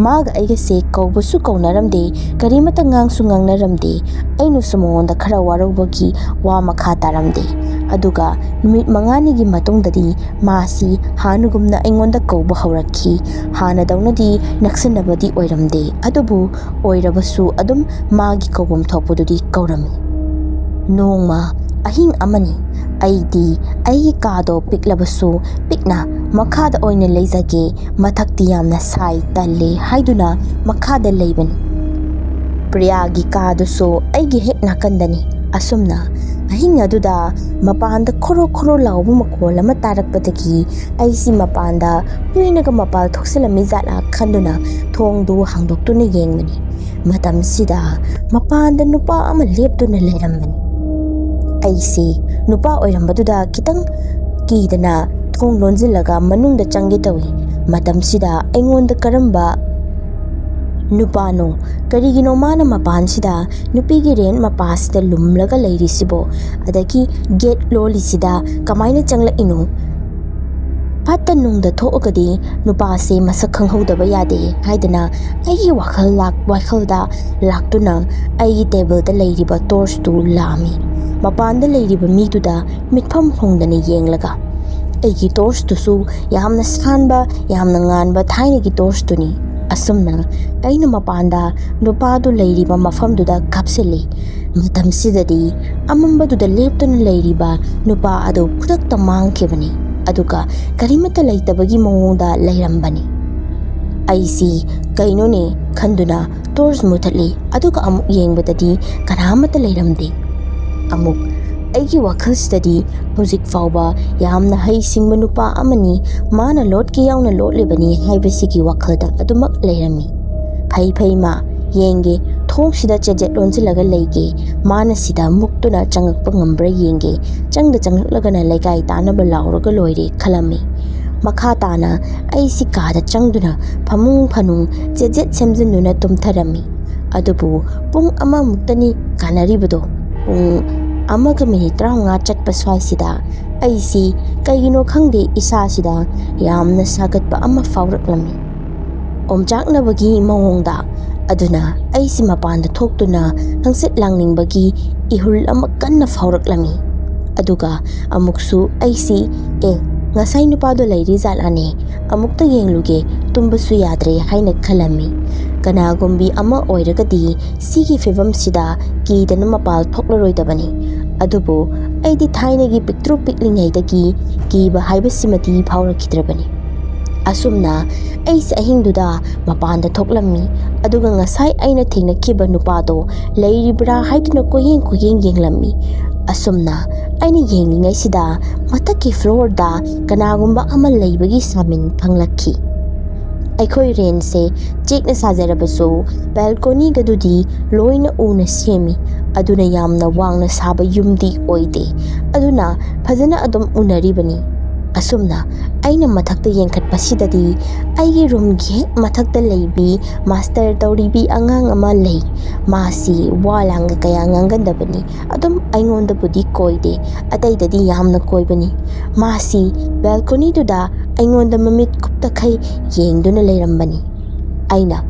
ꯃꯥꯒ ꯑꯩꯒꯁꯦ ꯀꯧꯕꯁꯨ ꯀꯧꯅꯔꯝꯗꯦ, ꯀꯔꯤꯃꯠꯇ ꯉꯥꯡꯁꯨ ꯉꯥꯡꯅꯔꯝꯗꯦ꯫ ꯑꯩꯅꯁꯨ ꯃꯉꯣꯟꯗ ꯈꯔ ꯋꯥꯔꯧꯕꯒꯤ ꯋꯥ ꯃꯈꯥ ꯇꯥꯔꯝꯗꯦ꯫ ꯑꯗꯨꯒ ꯅꯨꯃꯤꯠ ꯃꯉꯥꯅꯤꯒꯤ ꯃꯇꯨꯡꯗꯗꯤ ꯃꯥꯁꯤ ꯍꯥꯟꯅꯒꯨꯝꯅ ꯑꯩꯉꯣꯟꯗ ꯀꯧꯕ ꯍꯧꯔꯛꯈꯤ꯫ ꯍꯥꯟꯅꯗꯧꯅꯗꯤ ꯅꯛꯁꯟꯅꯕꯗꯤ ꯑꯣꯏꯔꯝꯗꯦ, ꯑꯗꯨꯕꯨ ꯑꯣꯏꯔꯕꯁꯨ ꯑꯗꯨꯝ ꯃꯥꯒꯤ ꯀꯧꯐꯝ ꯊꯣꯛꯄꯗꯨꯗꯤ ꯀꯧꯔꯝꯃꯤ꯫ ꯅꯣꯡꯃ ꯑꯍꯤꯡ ꯑꯃꯅꯤ꯫ ꯑꯩꯗꯤ ꯑꯩꯒꯤ ꯀꯥꯗꯣ ꯄꯤꯛꯂꯕꯁꯨ ꯄꯤꯛꯅ ꯃꯈꯥꯗ ꯑꯣꯏꯅ ꯂꯩꯖꯒꯦ, ꯃꯊꯛꯇꯤ ꯌꯥꯝꯅ ꯁꯥꯏ, ꯇꯜꯂꯦ ꯍꯥꯏꯗꯨꯅ ꯃꯈꯥꯗ ꯂꯩꯕꯅꯤ꯫ ꯄ꯭ꯔꯤꯌꯥꯒꯤ ꯀꯥꯗꯨꯁꯨ ꯑꯩꯒꯤ ꯍꯦꯛ ꯅꯥꯀꯟꯗꯅꯤ꯫ ꯑꯁꯨꯝꯅ ꯑꯍꯤꯡ ꯑꯗꯨꯗ ꯃꯄꯥꯟꯗ ꯈꯣꯔꯣ ꯈꯣꯔꯣ ꯂꯥꯎꯕ ꯃꯈꯣꯜ ꯑꯃ ꯇꯥꯔꯛꯄꯗꯒꯤ ꯑꯩꯁꯤ ꯃꯄꯥꯟꯗ ꯍꯨꯏꯅꯒ ꯃꯄꯥꯜ ꯊꯣꯛꯆꯜꯂꯝꯃꯤ ꯖꯥꯠꯂꯥ ꯈꯟꯗꯨꯅ ꯊꯣꯡꯗꯨ ꯍꯥꯡꯗꯣꯛꯇꯨꯅ ꯌꯦꯡꯕꯅꯤ꯫ ꯃꯇꯝꯁꯤꯗ ꯃꯄꯥꯟꯗ ꯅꯨꯄꯥ ꯑꯃ ꯂꯦꯞꯇꯨꯅ ꯂꯩꯔꯝꯕꯅꯤ꯫ ꯑꯩꯁꯤ ꯅꯨꯄꯥ ꯑꯣꯏꯔꯝꯕꯗꯨꯗ ꯈꯤꯇꯪ ꯀꯤꯗꯅ ꯊꯣꯡ ꯂꯣꯟꯁꯤꯜꯂꯒ ꯃꯅꯨꯡꯗ ꯆꯪꯒꯦ ꯇꯧꯏ꯫ ꯃꯇꯝꯁꯤꯗ ꯑꯩꯉꯣꯟꯗ ꯀꯔꯝꯕ ꯅꯨꯄꯥꯅꯣ? ꯀꯔꯤꯒꯤꯅꯣ ꯃꯥꯅ ꯃꯄꯥꯟꯁꯤꯗ ꯅꯨꯄꯤꯒꯤ ꯔꯦꯟ ꯃꯄꯥꯁꯤꯗ ꯂꯨꯝꯂꯒ ꯂꯩꯔꯤꯁꯤꯕꯣ? ꯑꯗꯒꯤ ꯒꯦꯠ ꯂꯣꯜꯂꯤꯁꯤꯗ ꯀꯃꯥꯏꯅ ꯆꯪꯂꯛꯏꯅꯣ? ꯐꯠꯇ ꯅꯨꯡꯗ ꯊꯣꯛꯑꯒꯗꯤ ꯅꯨꯄꯥꯁꯦ ꯃꯁꯛ ꯈꯪꯍꯧꯗꯕ ꯌꯥꯗꯦ ꯍꯥꯏꯗꯅ ꯑꯩꯒꯤ ꯋꯥꯈꯜ ꯂꯥꯛ-, ꯋꯥꯈꯜꯗ ꯂꯥꯛꯇꯨꯅ ꯑꯩꯒꯤ ꯇꯦꯕꯜꯗ ꯂꯩꯔꯤꯕ ꯇꯣꯔꯆꯇꯨ ꯂꯥꯝꯃꯤ꯫ ꯃꯄꯥꯟꯗ ꯂꯩꯔꯤꯕ ꯃꯤꯗꯨꯗ ꯃꯤꯠꯐꯝ ꯍꯣꯡꯗꯅ ꯌꯦꯡꯂꯒ, ꯑꯩꯒꯤ ꯇꯣꯔꯆꯇꯨꯁꯨ ꯌꯥꯝꯅ ꯁꯥꯟꯕ, ꯌꯥꯝꯅ ꯉꯥꯟꯕ ꯊꯥꯏꯅꯒꯤ ꯇꯣꯔꯆꯇꯨꯅꯤ꯫ ꯑꯁꯨꯝꯅ ꯑꯩꯅ ꯃꯄꯥꯟꯗ ꯅꯨꯄꯥꯗꯨ ꯂꯩꯔꯤꯕ ꯃꯐꯝꯗꯨꯗ ꯀꯥꯞꯁꯤꯜꯂꯤ꯫ ꯃꯇꯝꯁꯤꯗꯗꯤ ꯑꯃꯝꯕꯗꯨꯗ ꯂꯦꯞꯇꯨꯅ ꯂꯩꯔꯤꯕ ꯅꯨꯄꯥ ꯑꯗꯨ ꯈꯨꯗꯛꯇ ꯃꯥꯡꯈꯤꯕꯅꯤ, ꯑꯗꯨꯒ ꯀꯔꯤꯃꯠꯇ ꯂꯩꯇꯕꯒꯤ ꯃꯑꯣꯡꯗ ꯂꯩꯔꯝꯕꯅꯤ꯫ ꯑꯩꯁꯤ ꯀꯩꯅꯣꯅꯦ ꯈꯟꯗꯨꯅ ꯇꯣꯔꯆ ꯃꯨꯊꯠꯂꯤ, ꯑꯗꯨꯒ ꯑꯃꯨꯛ ꯌꯦꯡꯕꯗꯗꯤ ꯀꯅꯥꯃꯠꯇ ꯂꯩꯔꯝꯗꯦ꯫ ꯑꯃꯨꯛ ꯑꯩꯒꯤ ꯋꯥꯈꯜꯁꯤꯗꯗꯤ ꯍꯧꯖꯤꯛ ꯐꯥꯎꯕ ꯌꯥꯝꯅ ꯍꯩꯁꯤꯡꯕ ꯅꯨꯄꯥ ꯑꯃꯅꯤ, ꯃꯥꯅ ꯂꯣꯠꯀꯦ ꯌꯥꯎꯅ ꯂꯣꯠꯂꯤꯕꯅꯤ ꯍꯥꯏꯕꯁꯤꯒꯤ ꯋꯥꯈꯜꯗ ꯑꯗꯨꯃꯛ ꯂꯩꯔꯝꯃꯤ꯫ "ꯐꯩ ꯐꯩ ꯃꯥ, ꯌꯦꯡꯒꯦ, ꯊꯣꯡꯁꯤꯗ ꯆꯦꯖꯦꯠ ꯂꯣꯟꯁꯤꯜꯂꯒ ꯂꯩꯒꯦ, ꯃꯥꯅ ꯁꯤꯗ ꯃꯨꯛꯇꯨꯅ ꯆꯪꯉꯛꯄ ꯉꯝꯕ꯭ꯔꯥ ꯌꯦꯡꯒꯦ, ꯆꯪꯗ ꯆꯪꯉꯛꯂꯒꯅ ꯂꯩꯀꯥꯏ ꯇꯥꯅꯕ ꯂꯥꯎꯔꯒ ꯂꯣꯏꯔꯦ" ꯈꯜꯂꯝꯃꯤ꯫ ꯃꯈꯥ ꯇꯥꯅ ꯑꯩꯁꯤ ꯀꯥꯗ ꯆꯪꯗꯨꯅ ꯐꯃꯨꯡ ꯐꯅꯨꯡ ꯆꯦꯖꯦꯠ ꯁꯦꯝꯖꯤꯟꯗꯨꯅ ꯇꯨꯝꯊꯔꯝꯃꯤ꯫ ꯑꯗꯨꯕꯨ ꯄꯨꯡ ꯑꯃꯃꯨꯛꯇꯅꯤ ꯀꯥꯟꯅꯔꯤꯕꯗꯣ꯫ ꯄꯨꯡ ꯑꯃꯒ ꯃꯤꯅꯤꯠ ꯇꯔꯥꯃꯉꯥ ꯆꯠꯄ ꯁ꯭ꯋꯥꯏꯁꯤꯗ ꯑꯩꯁꯤ ꯀꯩꯒꯤꯅꯣ ꯈꯪꯗꯦ, ꯏꯁꯥꯁꯤꯗ ꯌꯥꯝꯅ ꯁꯥꯒꯠꯄ ꯑꯃ ꯐꯥꯎꯔꯛꯂꯝꯃꯤ꯫ ꯑꯣꯝꯆꯥꯛꯅꯕꯒꯤ ꯃꯑꯣꯡꯗ꯫ ꯑꯗꯨꯅ ꯑꯩꯁꯤ ꯃꯄꯥꯟꯗ ꯊꯣꯛꯇꯨꯅ ꯍꯪꯆꯤꯠ ꯂꯥꯡꯅꯤꯡꯕꯒꯤ ꯏꯍꯨꯜ ꯑꯃ ꯀꯟꯅ ꯐꯥꯎꯔꯛꯂꯝꯃꯤ꯫ ꯑꯗꯨꯒ ꯑꯃꯨꯛꯁꯨ ꯑꯩꯁꯤ, "ꯑꯦ, ꯉꯁꯥꯏ ꯅꯨꯄꯥꯗꯣ ꯂꯩꯔꯤ ꯖꯥꯠꯂꯥꯅꯦ? ꯑꯃꯨꯛꯇ ꯌꯦꯡꯂꯨꯒꯦ, ꯇꯨꯝꯕꯁꯨ ꯌꯥꯗ꯭ꯔꯦ" ꯍꯥꯏꯅ ꯈꯜꯂꯝꯃꯤ꯫ ꯀꯅꯥꯒꯨꯝꯕꯤ ꯑꯃ ꯑꯣꯏꯔꯒꯗꯤ ꯁꯤꯒꯤ ꯐꯤꯕꯝꯁꯤꯗ ꯀꯤꯗꯅ ꯃꯄꯥꯜ ꯊꯣꯛꯂꯔꯣꯏꯗꯕꯅꯤ꯫ ꯑꯗꯨꯕꯨ ꯑꯩꯗꯤ ꯊꯥꯏꯅꯒꯤ ꯄꯤꯛꯇ꯭ꯔꯨ ꯄꯤꯛꯂꯤꯉꯩꯗꯒꯤ ꯀꯤꯕ ꯍꯥꯏꯕꯁꯤꯃꯗꯤ ꯐꯥꯎꯔꯛꯈꯤꯗ꯭ꯔꯕꯅꯤ꯫ ꯑꯁꯨꯝꯅ ꯑꯩꯁꯦ ꯑꯍꯤꯡꯗꯨꯗ ꯃꯄꯥꯟꯗ ꯊꯣꯛꯂꯝꯃꯤ, ꯑꯗꯨꯒ ꯉꯁꯥꯏ ꯑꯩꯅ ꯊꯦꯡꯅꯈꯤꯕ ꯅꯨꯄꯥꯗꯣ ꯂꯩꯔꯤꯕ꯭ꯔꯥ ꯍꯥꯏꯗꯨꯅ ꯀꯣꯏꯌꯦꯡ ꯀꯣꯏꯌꯦꯡ ꯌꯦꯡꯂꯝꯃꯤ꯫ ꯑꯁꯨꯝꯅ ꯑꯩꯅ ꯌꯦꯡꯂꯤꯉꯩꯁꯤꯗ ꯃꯊꯛꯀꯤ ꯐ꯭ꯂꯣꯔꯗ ꯀꯅꯥꯒꯨꯝꯕ ꯑꯃ ꯂꯩꯕꯒꯤ ꯁꯥꯃꯤꯟ ꯐꯪꯂꯛꯈꯤ꯫ ꯑꯩꯈꯣꯏ ꯔꯦꯟꯁꯦ ꯆꯦꯛꯅ ꯁꯥꯖꯔꯕꯁꯨ ꯕꯦꯜꯀꯣꯅꯤꯒꯗꯨꯗꯤ ꯂꯣꯏꯅ ꯎꯅ ꯁꯦꯝꯃꯤ꯫ ꯑꯗꯨꯅ ꯌꯥꯝꯅ ꯋꯥꯡꯅ ꯁꯥꯕ ꯌꯨꯝꯗꯤ ꯑꯣꯏꯗꯦ꯫ ꯑꯗꯨꯅ ꯐꯖꯅ ꯑꯗꯨꯝ ꯎꯅꯔꯤꯕꯅꯤ꯫ ꯑꯁꯨꯝꯅ ꯑꯩꯅ ꯃꯊꯛꯇ ꯌꯦꯡꯈꯠꯄꯁꯤꯗꯗꯤ ꯑꯩꯒꯤ ꯔꯨꯝꯒꯤ ꯍꯦꯛ ꯃꯊꯛꯇ ꯂꯩꯕꯤ ꯃꯥꯁꯇꯔ ꯇꯧꯔꯤꯕꯤ ꯑꯉꯥꯡ ꯑꯃ ꯂꯩ꯫ ꯃꯥꯁꯤ ꯋꯥ ꯂꯥꯡꯒ ꯀꯌꯥ ꯉꯥꯡꯒꯟꯗꯕꯅꯤ꯫ ꯑꯗꯨꯝ ꯑꯩꯉꯣꯟꯗꯕꯨꯗꯤ ꯀꯣꯏꯗꯦ, ꯑꯇꯩꯗꯗꯤ ꯌꯥꯝꯅ ꯀꯣꯏꯕꯅꯤ꯫ ꯃꯥꯁꯤ ꯕꯦꯜꯀꯣꯅꯤꯗꯨꯗ ꯑꯩꯉꯣꯟꯗ ꯃꯃꯤꯠ ꯀꯨꯞꯇꯈꯩ ꯌꯦꯡꯗꯨꯅ ꯂꯩꯔꯝꯕꯅꯤ꯫ ꯑꯩꯅ,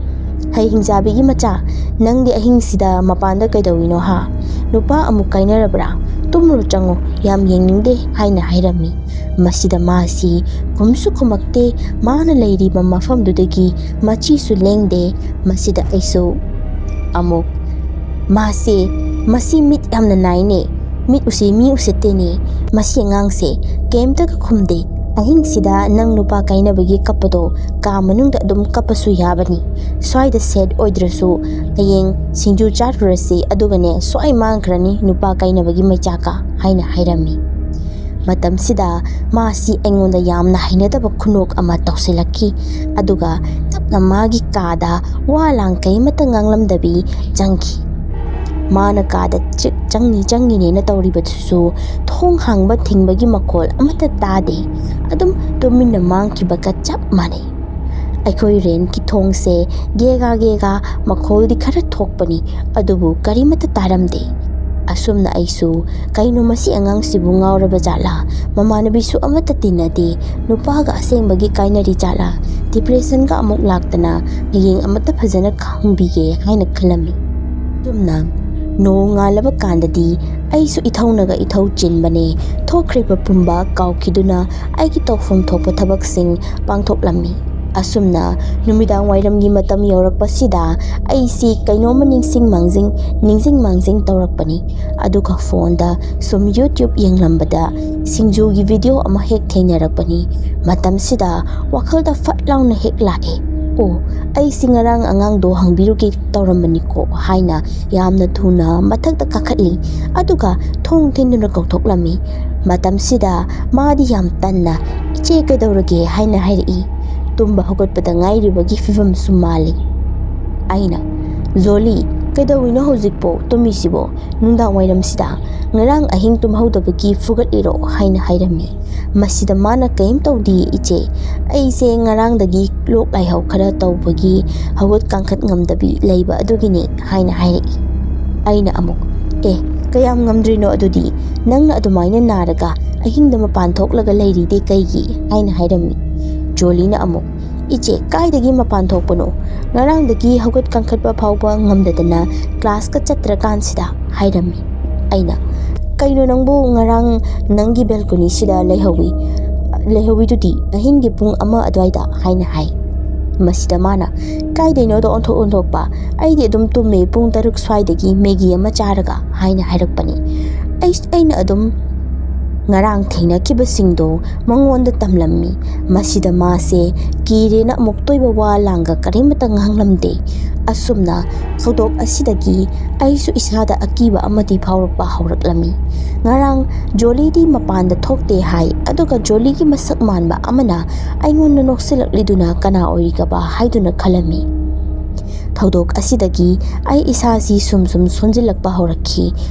"ꯍꯩ ꯍꯤꯡꯆꯥꯕꯤꯒꯤ ꯃꯆꯥ, ꯅꯪꯗꯤ ꯑꯍꯤꯡꯁꯤꯗ ꯃꯄꯥꯟꯗ ꯀꯩꯗꯧꯏꯅꯣ ꯍꯥ? ꯅꯨꯄꯥ ꯑꯃꯨꯛ ꯀꯥꯏꯅꯔꯕ꯭ꯔꯥ? ꯇꯨꯝꯃꯨꯔꯣ ꯆꯪꯉꯣ, ꯌꯥꯝ ꯌꯦꯡꯅꯤꯡꯗꯦ" ꯍꯥꯏꯅ ꯍꯥꯏꯔꯝꯃꯤ꯫ ꯃꯁꯤꯗ ꯃꯥꯁꯤ ꯈꯨꯝꯁꯨ ꯈꯨꯝꯃꯛꯇꯦ, ꯃꯥꯅ ꯂꯩꯔꯤꯕ ꯃꯐꯝꯗꯨꯗꯒꯤ ꯃꯆꯤꯁꯨ ꯂꯦꯡꯗꯦ꯫ ꯃꯁꯤꯗ ꯑꯩꯁꯨ ꯑꯃꯨꯛ, "ꯃꯥꯁꯦ, ꯃꯁꯤ ꯃꯤꯠ ꯌꯥꯝꯅ ꯅꯥꯏꯅꯦ, ꯃꯤꯠ ꯎꯁꯦ ꯃꯤ ꯎꯁꯤꯠꯇꯦꯅꯦ, ꯃꯁꯤ ꯑꯉꯥꯡꯁꯦ ꯀꯩꯝꯇꯒ ꯈꯨꯝꯗꯦ, ꯑꯍꯤꯡꯁꯤꯗ ꯅꯪ ꯅꯨꯄꯥ ꯀꯥꯏꯅꯕꯒꯤ ꯀꯞꯄꯗꯣ ꯀꯥ ꯃꯅꯨꯡꯗ ꯑꯗꯨꯝ ꯀꯞꯄꯁꯨ ꯌꯥꯕꯅꯤ, ꯁ꯭ꯋꯥꯏꯗ ꯁꯦꯠ ꯑꯣꯏꯗ꯭ꯔꯁꯨ ꯍꯌꯦꯡ ꯁꯤꯡꯖꯨ ꯆꯥꯔꯨꯔꯁꯤ, ꯑꯗꯨꯒꯅꯦ ꯁ꯭ꯋꯥꯏ ꯃꯥꯡꯈ꯭ꯔꯅꯤ ꯅꯨꯄꯥ ꯀꯥꯏꯅꯕꯒꯤ ꯃꯩꯆꯥꯛꯀ" ꯍꯥꯏꯅ ꯍꯥꯏꯔꯝꯃꯤ꯫ ꯃꯇꯝꯁꯤꯗ ꯃꯥꯁꯤ ꯑꯩꯉꯣꯟꯗ ꯌꯥꯝꯅ ꯍꯩꯅꯗꯕ ꯈꯨꯅꯣꯛ ꯑꯃ ꯇꯧꯁꯤꯜꯂꯛꯈꯤ꯫ ꯑꯗꯨꯒ ꯇꯞ ꯇꯞꯅ ꯃꯥꯒꯤ ꯀꯥꯗ ꯋꯥ ꯂꯥꯡ ꯀꯩꯃꯇ ꯉꯥꯡꯂꯝꯗꯕꯤ ꯆꯪꯈꯤ꯫ ꯃꯥꯅ ꯀꯥꯗ ꯆꯤꯛ ꯆꯪꯅꯤ ꯆꯪꯉꯤꯅꯦꯅ ꯇꯧꯔꯤꯕꯗꯨꯁꯨ ꯊꯣꯡ ꯍꯥꯡꯕ ꯊꯤꯡꯕꯒꯤ ꯃꯈꯣꯜ ꯑꯃꯠꯇ ꯇꯥꯗꯦ꯫ ꯑꯗꯨꯝ ꯇꯨꯃꯤꯟꯅ ꯃꯥꯡꯈꯤꯕꯒ ꯆꯞ ꯃꯥꯟꯅꯩ꯫ ꯑꯩꯈꯣꯏ ꯔꯦꯟꯠꯀꯤ ꯊꯣꯡꯁꯦ ꯒꯦꯒꯥ ꯒꯦꯒꯥ ꯃꯈꯣꯜꯗꯤ ꯈꯔ ꯊꯣꯛꯄꯅꯤ, ꯑꯗꯨꯕꯨ ꯀꯔꯤꯃꯠꯇ ꯇꯥꯔꯝꯗꯦ꯫ ꯑꯁꯨꯝꯅ ꯑꯩꯁꯨ, "ꯀꯩꯅꯣ ꯃꯁꯤ ꯑꯉꯥꯡꯁꯤꯕꯨ ꯉꯥꯎꯔꯕ ꯖꯥꯠꯂꯥ? ꯃꯃꯥꯟꯅꯕꯤꯁꯨ ꯑꯃꯠꯇ ꯇꯤꯟꯅꯗꯦ, ꯅꯨꯄꯥꯒ ꯑꯁꯦꯡꯕꯒꯤ ꯀꯥꯏꯅꯔꯤ ꯖꯥꯠꯂꯥ? ꯗꯤꯄ꯭ꯔꯦꯁꯟꯒ ꯑꯃꯨꯛ ꯂꯥꯛꯇꯅ ꯍꯌꯦꯡ ꯑꯃꯠꯇ ꯐꯖꯅ ꯈꯪꯕꯤꯒꯦ" ꯍꯥꯏꯅ ꯈꯜꯂꯝꯃꯤ꯫ ꯑꯗꯨꯝꯅ ꯅꯣꯡꯉꯥꯜꯂꯕ ꯀꯥꯟꯗꯗꯤ ꯑꯩꯁꯨ ꯏꯊꯧꯅꯒ ꯏꯊꯧ ꯆꯤꯟꯕꯅꯦ꯫ ꯊꯣꯛꯈ꯭ꯔꯤꯕ ꯄꯨꯝꯕ ꯀꯥꯎꯈꯤꯗꯨꯅ ꯑꯩꯒꯤ ꯇꯧꯐꯝ ꯊꯣꯛꯄ ꯊꯕꯛꯁꯤꯡ ꯄꯥꯡꯊꯣꯛꯂꯝꯃꯤ꯫ ꯑꯁꯨꯝꯅ ꯅꯨꯃꯤꯗꯥꯡ ꯋꯥꯏꯔꯝꯒꯤ ꯃꯇꯝ ꯌꯧꯔꯛꯄꯁꯤꯗ ꯑꯩꯁꯤ ꯀꯩꯅꯣꯝꯃ ꯅꯤꯡꯁꯤꯡ ꯃꯥꯡꯖꯤꯡ, ꯅꯤꯡꯁꯤꯡ ꯃꯥꯡꯖꯤꯡ ꯇꯧꯔꯛꯄꯅꯤ꯫ ꯑꯗꯨꯒ ꯐꯣꯟꯗ ꯁꯨꯝ YouTube ꯌꯦꯡꯂꯝꯕꯗ ꯁꯤꯡꯖꯨꯒꯤ ꯚꯤꯗꯤꯑꯣ ꯑꯃ ꯍꯦꯛ ꯊꯦꯡꯅꯔꯛꯄꯅꯤ꯫ ꯃꯇꯝꯁꯤꯗ ꯋꯥꯈꯜꯗ ꯐꯠ ꯂꯥꯎꯅ ꯍꯦꯛ ꯂꯥꯛꯑꯦ, "ꯑꯣ, ꯑꯩꯁꯤ ꯉꯔꯥꯡ ꯑꯉꯥꯡꯗꯣ ꯍꯪꯕꯤꯔꯨꯒꯦ ꯇꯧꯔꯝꯕꯅꯤꯀꯣ" ꯍꯥꯏꯅ ꯌꯥꯝꯅ ꯊꯨꯅ ꯃꯊꯛꯇ ꯀꯥꯈꯠꯂꯤ꯫ ꯑꯗꯨꯒ ꯊꯣꯡ ꯊꯤꯟꯗꯨꯅ ꯀꯧꯊꯣꯛꯂꯝꯃꯤ꯫ ꯃꯇꯝꯁꯤꯗ ꯃꯥꯗꯤ ꯌꯥꯝ ꯇꯟꯅ, "ꯏꯆꯦ, ꯀꯩꯗꯧꯔꯒꯦ?" ꯍꯥꯏꯅ ꯍꯥꯏꯔꯛꯏ꯫ ꯇꯨꯝꯕ ꯍꯧꯒꯠꯄꯗ ꯉꯥꯏꯔꯤꯕꯒꯤ ꯐꯤꯕꯝꯁꯨ ꯃꯥꯜꯂꯤ꯫ ꯑꯩꯅ, "ꯖꯣꯂꯤ, ꯀꯩꯗꯧꯔꯤꯅꯣ ꯍꯧꯖꯤꯛꯄꯣ ꯇꯨꯝꯃꯤꯁꯤꯕꯣ? ꯅꯨꯡꯗꯥꯡ ꯋꯥꯏꯔꯝꯁꯤꯗ? ꯉꯔꯥꯡ ꯑꯍꯤꯡ ꯇꯨꯝꯍꯧꯗꯕꯒꯤ ꯐꯨꯒꯠꯂꯤꯔꯣ?" ꯍꯥꯏꯅ ꯍꯥꯏꯔꯝꯃꯤ꯫ ꯃꯁꯤꯗ ꯃꯥꯅ, "ꯀꯩꯝ ꯇꯧꯗꯦ ꯏꯆꯦ, ꯑꯩꯁꯦ ꯉꯔꯥꯡꯗꯒꯤ ꯂꯣꯛ ꯂꯥꯏꯍꯧ ꯈꯔ ꯇꯧꯕꯒꯤ ꯍꯧꯒꯠ ꯀꯥꯡꯈꯠ ꯉꯝꯗꯕꯤ ꯂꯩꯕ ꯑꯗꯨꯒꯤꯅꯤ" ꯍꯥꯏꯅ ꯍꯥꯏꯔꯛꯏ꯫ ꯑꯩꯅ ꯑꯃꯨꯛ, "ꯑꯦ, ꯀꯌꯥꯝ ꯉꯝꯗ꯭ꯔꯤꯅꯣ ꯑꯗꯨꯗꯤ? ꯅꯪꯅ ꯑꯗꯨꯃꯥꯏꯅ ꯅꯥꯔꯒ ꯑꯍꯤꯡꯗ ꯃꯄꯥꯟ ꯊꯣꯛꯂꯒ ꯂꯩꯔꯤꯗꯤ ꯀꯩꯒꯤ?" ꯍꯥꯏꯅ ꯍꯥꯏꯔꯝꯃꯤ꯫ ꯖꯣꯂꯤꯅ ꯑꯃꯨꯛ, "ꯏꯆꯦ, ꯀꯥꯏꯗꯒꯤ ꯃꯄꯥꯟ ꯊꯣꯛꯄꯅꯣ? ꯉꯔꯥꯡꯗꯒꯤ ꯍꯧꯒꯠ ꯀꯥꯡꯈꯠꯄ ꯐꯥꯎꯕ ꯉꯝꯗꯗꯅ ꯀ꯭ꯂꯥꯁꯀ ꯆꯠꯇ꯭ꯔꯀꯥꯟꯁꯤꯗ" ꯍꯥꯏꯔꯝꯃꯤ꯫ ꯑꯩꯅ, "ꯀꯩꯅꯣ ꯅꯪꯕꯨ ꯉꯔꯥꯡ ꯅꯪꯒꯤ ꯕꯦꯜꯀꯣꯅꯤꯁꯤꯗ ꯂꯩꯍꯧꯋꯤ, ꯂꯩꯍꯧꯋꯤꯗꯨꯗꯤ ꯑꯍꯤꯡꯒꯤ ꯄꯨꯡ ꯑꯃ ꯑꯗꯨꯋꯥꯏꯗ?" ꯍꯥꯏꯅ ꯍꯥꯏ꯫ ꯃꯁꯤꯗ ꯃꯥꯅ, "ꯀꯥꯏꯗꯩꯅꯣꯗ ꯑꯣꯟꯊꯣꯛ ꯑꯣꯟꯊꯣꯛꯄ, ꯑꯩꯗꯤ ꯑꯗꯨꯝ ꯇꯨꯝꯃꯦ ꯄꯨꯡ ꯇꯔꯨꯛ ꯁ꯭ꯋꯥꯏꯗꯒꯤ ꯃꯦꯒꯤ ꯑꯃ ꯆꯥꯔꯒ" ꯍꯥꯏꯅ ꯍꯥꯏꯔꯛꯄꯅꯤ꯫ ꯑꯩ, ꯑꯩꯅ ꯑꯗꯨꯝ, ꯉꯔꯥꯡ ꯊꯦꯡꯅꯈꯤꯕꯁꯤꯡꯗꯣ ꯃꯉꯣꯟꯗ ꯇꯝꯂꯝꯃꯤ꯫ ꯃꯁꯤꯗ ꯃꯥꯁꯦ ꯀꯤꯔꯦꯅ ꯑꯃꯨꯛꯇ ꯑꯣꯏꯕ ꯋꯥ ꯂꯥꯡꯒ ꯀꯔꯤꯃꯠꯇ ꯉꯥꯡꯂꯝꯗꯦ꯫ ꯑꯁꯨꯝꯅ ꯊꯧꯗꯣꯛ ꯑꯁꯤꯗꯒꯤ ꯑꯩꯁꯨ ꯏꯁꯥꯗ ꯑꯀꯤꯕ ꯑꯃꯗꯤ ꯐꯥꯎꯔꯛꯄ ꯍꯧꯔꯛꯂꯝꯃꯤ꯫ ꯉꯔꯥꯡ ꯖꯣꯂꯤꯗꯤ ꯃꯄꯥꯟꯗ ꯊꯣꯛꯇꯦ ꯍꯥꯏ, ꯑꯗꯨꯒ ꯖꯣꯂꯤꯒꯤ ꯃꯁꯛ ꯃꯥꯟꯕ ꯑꯃꯅ ꯑꯩꯉꯣꯟꯗ ꯅꯣꯛꯁꯤꯜꯂꯛꯂꯤꯗꯨꯅ ꯀꯅꯥ ꯑꯣꯏꯔꯤꯒꯕ ꯍꯥꯏꯗꯨꯅ ꯈꯜꯂꯝꯃꯤ꯫ ꯊꯧꯗꯣꯛ ꯑꯁꯤꯗꯒꯤ ꯑꯩ ꯏꯁꯥꯁꯤ ꯁꯨꯝ ꯁꯨꯝ ꯁꯣꯟꯖꯤꯜꯂꯛꯄ ꯍꯧꯔꯛꯈꯤ꯫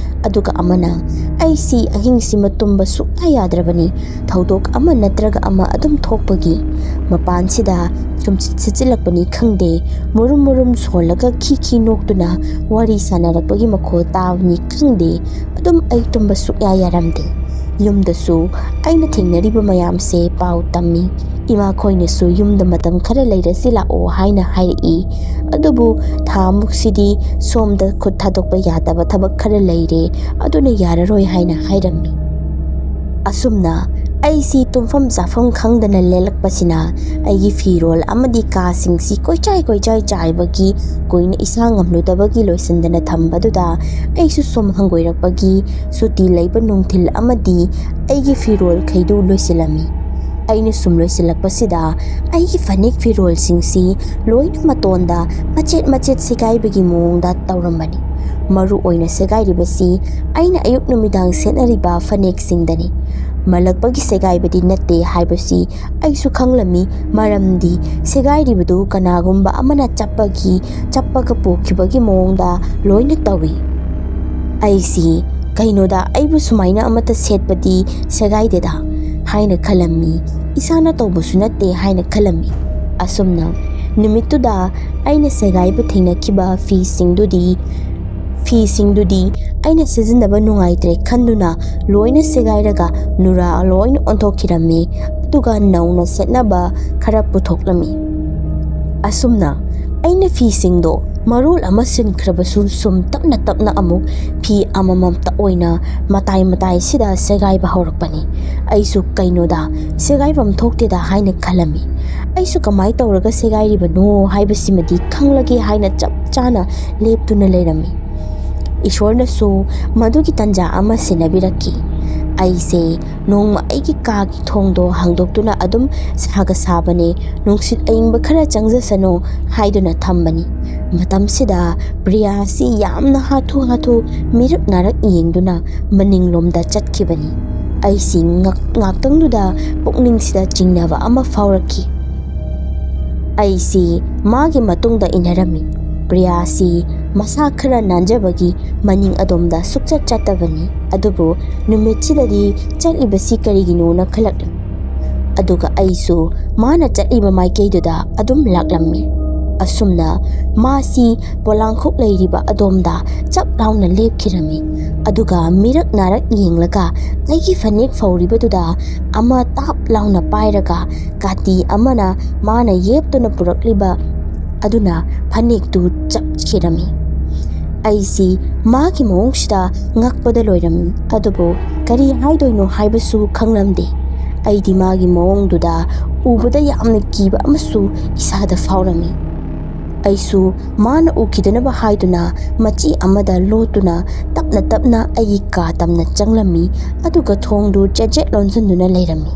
ꯑꯗꯨꯒ ꯑꯃꯅ ꯑꯩꯁꯤ ꯑꯍꯤꯡꯁꯤꯃ ꯇꯨꯝꯕ ꯁꯨꯛꯌꯥ ꯌꯥꯗ꯭ꯔꯕꯅꯤ꯫ ꯊꯧꯗꯣꯛ ꯑꯃ ꯅꯠꯇ꯭ꯔꯒ ꯑꯃ ꯑꯗꯨꯝ ꯊꯣꯛꯄꯒꯤ ꯃꯄꯥꯟꯁꯤꯗ ꯁꯨꯝ ꯁꯤꯠꯆꯤꯜꯂꯛꯄꯅꯤ ꯈꯪꯗꯦ, ꯃꯨꯔꯨꯝ ꯃꯨꯔꯨꯝ ꯁꯣꯜꯂꯒ ꯈꯤ ꯈꯤ ꯅꯣꯛꯇꯨꯅ ꯋꯥꯔꯤ ꯁꯥꯟꯅꯔꯛꯄꯒꯤ ꯃꯈꯣꯜ ꯇꯥꯕꯅꯤ ꯈꯪꯗꯦ, ꯑꯗꯨꯝ ꯑꯩ ꯇꯨꯝꯕ ꯁꯨꯛꯌꯥ ꯌꯥꯔꯝꯗꯦ꯫ ꯌꯨꯝꯗꯁꯨ ꯑꯩꯅ ꯊꯦꯡꯅꯔꯤꯕ ꯃꯌꯥꯝꯁꯦ ꯄꯥꯎ ꯇꯝꯃꯤ꯫ ꯏꯃꯥꯈꯣꯏꯅꯁꯨ ꯌꯨꯝꯗ ꯃꯇꯝ ꯈꯔ ꯂꯩꯔꯁꯤ ꯂꯥꯛꯑꯣ ꯍꯥꯏꯅ ꯍꯥꯏꯔꯛꯏ꯫ ꯑꯗꯨꯕꯨ ꯊꯥ ꯑꯃꯨꯛꯁꯤꯗꯤ ꯁꯣꯝꯗ ꯈꯨꯠ ꯊꯥꯗꯣꯛꯄ ꯌꯥꯗꯕ ꯊꯕꯛ ꯈꯔ ꯂꯩꯔꯦ, ꯑꯗꯨꯅ ꯌꯥꯔꯔꯣꯏ ꯍꯥꯏꯅ ꯍꯥꯏꯔꯝꯃꯤ꯫ ꯑꯁꯨꯝꯅ ꯑꯩꯁꯤ ꯇꯨꯝꯐꯝ ꯆꯥꯐꯝ ꯈꯪꯗꯅ ꯂꯦꯜꯂꯛꯄꯁꯤꯅ ꯑꯩꯒꯤ ꯐꯤꯔꯣꯜ ꯑꯃꯗꯤ ꯀꯥꯁꯤꯡꯁꯤ ꯀꯣꯏꯆꯥꯏ ꯀꯣꯏꯆꯥꯏ ꯆꯥꯏꯕꯒꯤ ꯀꯨꯏꯅ ꯏꯁꯥ ꯉꯝꯂꯨꯗꯕꯒꯤ ꯂꯣꯏꯁꯤꯟꯗꯅ ꯊꯝꯕꯗꯨꯗ ꯑꯩꯁꯨ ꯁꯨꯝ ꯍꯪꯒꯣꯏꯔꯛꯄꯒꯤ ꯁꯨꯇꯤ ꯂꯩꯕ ꯅꯨꯡꯊꯤꯜ ꯑꯃꯗꯤ ꯑꯩꯒꯤ ꯐꯤꯔꯣꯜꯈꯩꯗꯨ ꯂꯣꯏꯁꯤꯜꯂꯝꯃꯤ꯫ ꯑꯩꯅ ꯁꯨꯝ ꯂꯣꯏꯁꯤꯜꯂꯛꯄꯁꯤꯗ ꯑꯩꯒꯤ ꯐꯅꯦꯛ ꯐꯤꯔꯣꯜꯁꯤꯡꯁꯤ ꯂꯣꯏꯅ ꯃꯇꯣꯟꯗ ꯃꯆꯦꯠ ꯃꯆꯦꯠ ꯁꯦꯒꯥꯏꯕꯒꯤ ꯃꯑꯣꯡꯗ ꯇꯧꯔꯝꯕꯅꯤ꯫ ꯃꯔꯨ ꯑꯣꯏꯅ ꯁꯦꯒꯥꯏꯔꯤꯕꯁꯤ ꯑꯩꯅ ꯑꯌꯨꯛ ꯅꯨꯃꯤꯗꯥꯡ ꯁꯦꯠꯅꯔꯤꯕ ꯐꯅꯦꯛꯁꯤꯡꯗꯅꯤ꯫ ꯃꯜꯂꯛꯄꯒꯤ ꯁꯦꯒꯥꯏꯕꯗꯤ ꯅꯠꯇꯦ ꯍꯥꯏꯕꯁꯤ ꯑꯩꯁꯨ ꯈꯪꯂꯝꯃꯤ, ꯃꯔꯝꯗꯤ ꯁꯦꯒꯥꯏꯔꯤꯕꯗꯨ ꯀꯅꯥꯒꯨꯝꯕ ꯑꯃꯅ ꯆꯞꯄꯒꯤ, ꯆꯞꯄꯒ ꯄꯣꯛꯈꯤꯕꯒꯤ ꯃꯑꯣꯡꯗ ꯂꯣꯏꯅ ꯇꯧꯏ꯫ ꯑꯩꯁꯤ ꯀꯩꯅꯣꯗ ꯑꯩꯕꯨ ꯁꯨꯃꯥꯏꯅ ꯑꯃꯠꯇ ꯁꯦꯠꯄꯗꯤ ꯁꯦꯒꯥꯏꯗꯦꯗ ꯍꯥꯏꯅ ꯈꯜꯂꯝꯃꯤ, ꯏꯁꯥꯅ ꯇꯧꯕꯁꯨ ꯅꯠꯇꯦ ꯍꯥꯏꯅ ꯈꯜꯂꯝꯃꯤ꯫ ꯑꯁꯨꯝꯅ ꯅꯨꯃꯤꯠꯇꯨꯗ ꯑꯩꯅ ꯁꯦꯒꯥꯏꯕ ꯊꯦꯡꯅꯈꯤꯕ ꯐꯤꯁꯤꯡꯗꯨꯗꯤ, ꯐꯤꯁꯤꯡꯗꯨꯗꯤ ꯑꯩꯅ ꯁꯤꯖꯤꯟꯅꯕ ꯅꯨꯡꯉꯥꯏꯇ꯭ꯔꯦ ꯈꯟꯗꯨꯅ ꯂꯣꯏꯅ ꯁꯦꯒꯥꯏꯔꯒ ꯅꯨꯔꯥ ꯂꯣꯏꯅ ꯑꯣꯟꯊꯣꯛꯈꯤꯔꯝꯃꯤ, ꯑꯗꯨꯒ ꯅꯧꯅ ꯁꯦꯠꯅꯕ ꯈꯔ ꯄꯨꯊꯣꯛꯂꯝꯃꯤ꯫ ꯑꯁꯨꯝꯅ ꯑꯩꯅ ꯐꯤꯁꯤꯡꯗꯣ ꯃꯔꯣꯜ ꯑꯃ ꯁꯤꯟꯈ꯭ꯔꯕꯁꯨ ꯁꯨꯝ ꯇꯞꯅ ꯇꯞꯅ ꯑꯃꯨꯛ ꯐꯤ ꯑꯃꯃꯝꯇ ꯑꯣꯏꯅ ꯃꯇꯥꯏ ꯃꯇꯥꯏꯁꯤꯗ ꯁꯦꯒꯥꯏꯕ ꯍꯧꯔꯛꯄꯅꯤ꯫ ꯑꯩꯁꯨ ꯀꯩꯅꯣꯗ ꯁꯦꯒꯥꯏꯐꯝ ꯊꯣꯛꯇꯦꯗ ꯍꯥꯏꯅ ꯈꯜꯂꯝꯃꯤ꯫ ꯑꯩꯁꯨ ꯀꯃꯥꯏ ꯇꯧꯔꯒ ꯁꯦꯒꯥꯏꯔꯤꯕꯅꯣ ꯍꯥꯏꯕꯁꯤꯃꯗꯤ ꯈꯪꯂꯒꯦ ꯍꯥꯏꯅ ꯆꯞ ꯆꯥꯅ ꯂꯦꯞꯇꯨꯅ ꯂꯩꯔꯝꯃꯤ꯫ ꯏꯁꯣꯔꯅꯁꯨ ꯃꯗꯨꯒꯤ ꯇꯟꯖꯥ ꯑꯃ ꯁꯤꯟꯅꯕꯤꯔꯛꯈꯤ꯫ ꯑꯩꯁꯦ ꯅꯣꯡꯃ ꯑꯩꯒꯤ ꯀꯥꯒꯤ ꯊꯣꯡꯗꯣ ꯍꯥꯡꯗꯣꯛꯇꯨꯅ ꯑꯗꯨꯝ ꯁꯥꯒ ꯁꯥꯕꯅꯦ, ꯅꯨꯡꯁꯤꯠ ꯑꯏꯪꯕ ꯈꯔ ꯆꯪꯖꯁꯅꯨ ꯍꯥꯏꯗꯨꯅ ꯊꯝꯕꯅꯤ꯫ ꯃꯇꯝꯁꯤꯗ ꯄ꯭ꯔꯤꯌꯥꯁꯤ ꯌꯥꯝꯅ ꯍꯥꯊꯨ ꯍꯥꯊꯨ ꯃꯤꯔꯛ ꯅꯥꯔꯛ ꯌꯦꯡꯗꯨꯅ ꯃꯅꯤꯡꯂꯣꯝꯗ ꯆꯠꯈꯤꯕꯅꯤ꯫ ꯑꯩꯁꯤ ꯉꯥꯛ-, ꯉꯥꯛꯇꯪꯗꯨꯗ ꯄꯨꯛꯅꯤꯡꯁꯤꯗ ꯆꯤꯡꯅꯕ ꯑꯃ ꯐꯥꯎꯔꯛꯈꯤ꯫ ꯑꯩꯁꯤ ꯃꯥꯒꯤ ꯃꯇꯨꯡꯗ ꯏꯟꯅꯔꯝꯃꯤ꯫ ꯄ꯭ꯔꯤꯌꯥꯁꯤ ꯃꯁꯥ ꯈꯔ ꯅꯥꯟꯖꯕꯒꯤ ꯃꯅꯤꯡ ꯑꯗꯣꯝꯗ ꯁꯨꯛꯆꯠ ꯆꯠꯇꯕꯅꯤ꯫ ꯑꯗꯨꯕꯨ ꯅꯨꯃꯤꯠꯁꯤꯗꯗꯤ ꯆꯠꯂꯤꯕꯁꯤ ꯀꯔꯤꯒꯤꯅꯣꯅ ꯈꯜꯂꯛꯂꯝꯃꯤ꯫ ꯑꯗꯨꯒ ꯑꯩꯁꯨ ꯃꯥꯅ ꯆꯠꯂꯤꯕ ꯃꯥꯏꯀꯩꯗꯨꯗ ꯑꯗꯨꯝ ꯂꯥꯛꯂꯝꯃꯤ꯫ ꯑꯁꯨꯝꯅ ꯃꯥꯁꯤ ꯄꯣꯂꯥꯡꯈꯣꯛ ꯂꯩꯔꯤꯕ ꯑꯗꯣꯝꯗ ꯆꯞ ꯂꯥꯎꯅ ꯂꯦꯞꯈꯤꯔꯝꯃꯤ꯫ ꯑꯗꯨꯒ ꯃꯤꯔꯛ ꯅꯥꯔꯛ ꯌꯦꯡꯂꯒ ꯑꯩꯒꯤ ꯐꯅꯦꯛ ꯐꯧꯔꯤꯕꯗꯨꯗ ꯑꯃ ꯇꯥꯞ ꯂꯥꯎꯅ ꯄꯥꯏꯔꯒ ꯀꯥꯇꯤ ꯑꯃꯅ ꯃꯥꯅ ꯌꯦꯞꯇꯨꯅ ꯄꯨꯔꯛꯂꯤꯕ ꯑꯗꯨꯅ ꯐꯅꯦꯛꯇꯨ ꯆꯞꯈꯤꯔꯝꯃꯤ꯫ ꯑꯩꯁꯤ ꯃꯥꯒꯤ ꯃꯑꯣꯡꯁꯤꯗ ꯉꯛꯄꯗ ꯂꯣꯏꯔꯝꯃꯤ꯫ ꯑꯗꯨꯕꯨ ꯀꯔꯤ ꯍꯥꯏꯗꯣꯏꯅꯣ ꯍꯥꯏꯕꯁꯨ ꯈꯪꯂꯝꯗꯦ꯫ ꯑꯩꯗꯤ ꯃꯥꯒꯤ ꯃꯑꯣꯡꯗꯨꯗ ꯎꯕꯗ ꯌꯥꯝꯅ ꯀꯤꯕ ꯑꯃꯁꯨ ꯏꯁꯥꯗ ꯐꯥꯎꯔꯝꯃꯤ꯫ ꯑꯩꯁꯨ ꯃꯥꯅ ꯎꯈꯤꯗꯅꯕ ꯍꯥꯏꯗꯨꯅ ꯃꯆꯤ ꯑꯃꯗ ꯂꯣꯠꯇꯨꯅ ꯇꯞꯅ ꯇꯞꯅ ꯑꯩꯒꯤ ꯀꯥ ꯇꯝꯅ ꯆꯪꯂꯝꯃꯤ, ꯑꯗꯨꯒ ꯊꯣꯡꯗꯨ ꯆꯦꯠ ꯆꯦꯠ ꯂꯣꯟꯁꯤꯟꯗꯨꯅ ꯂꯩꯔꯝꯃꯤ꯫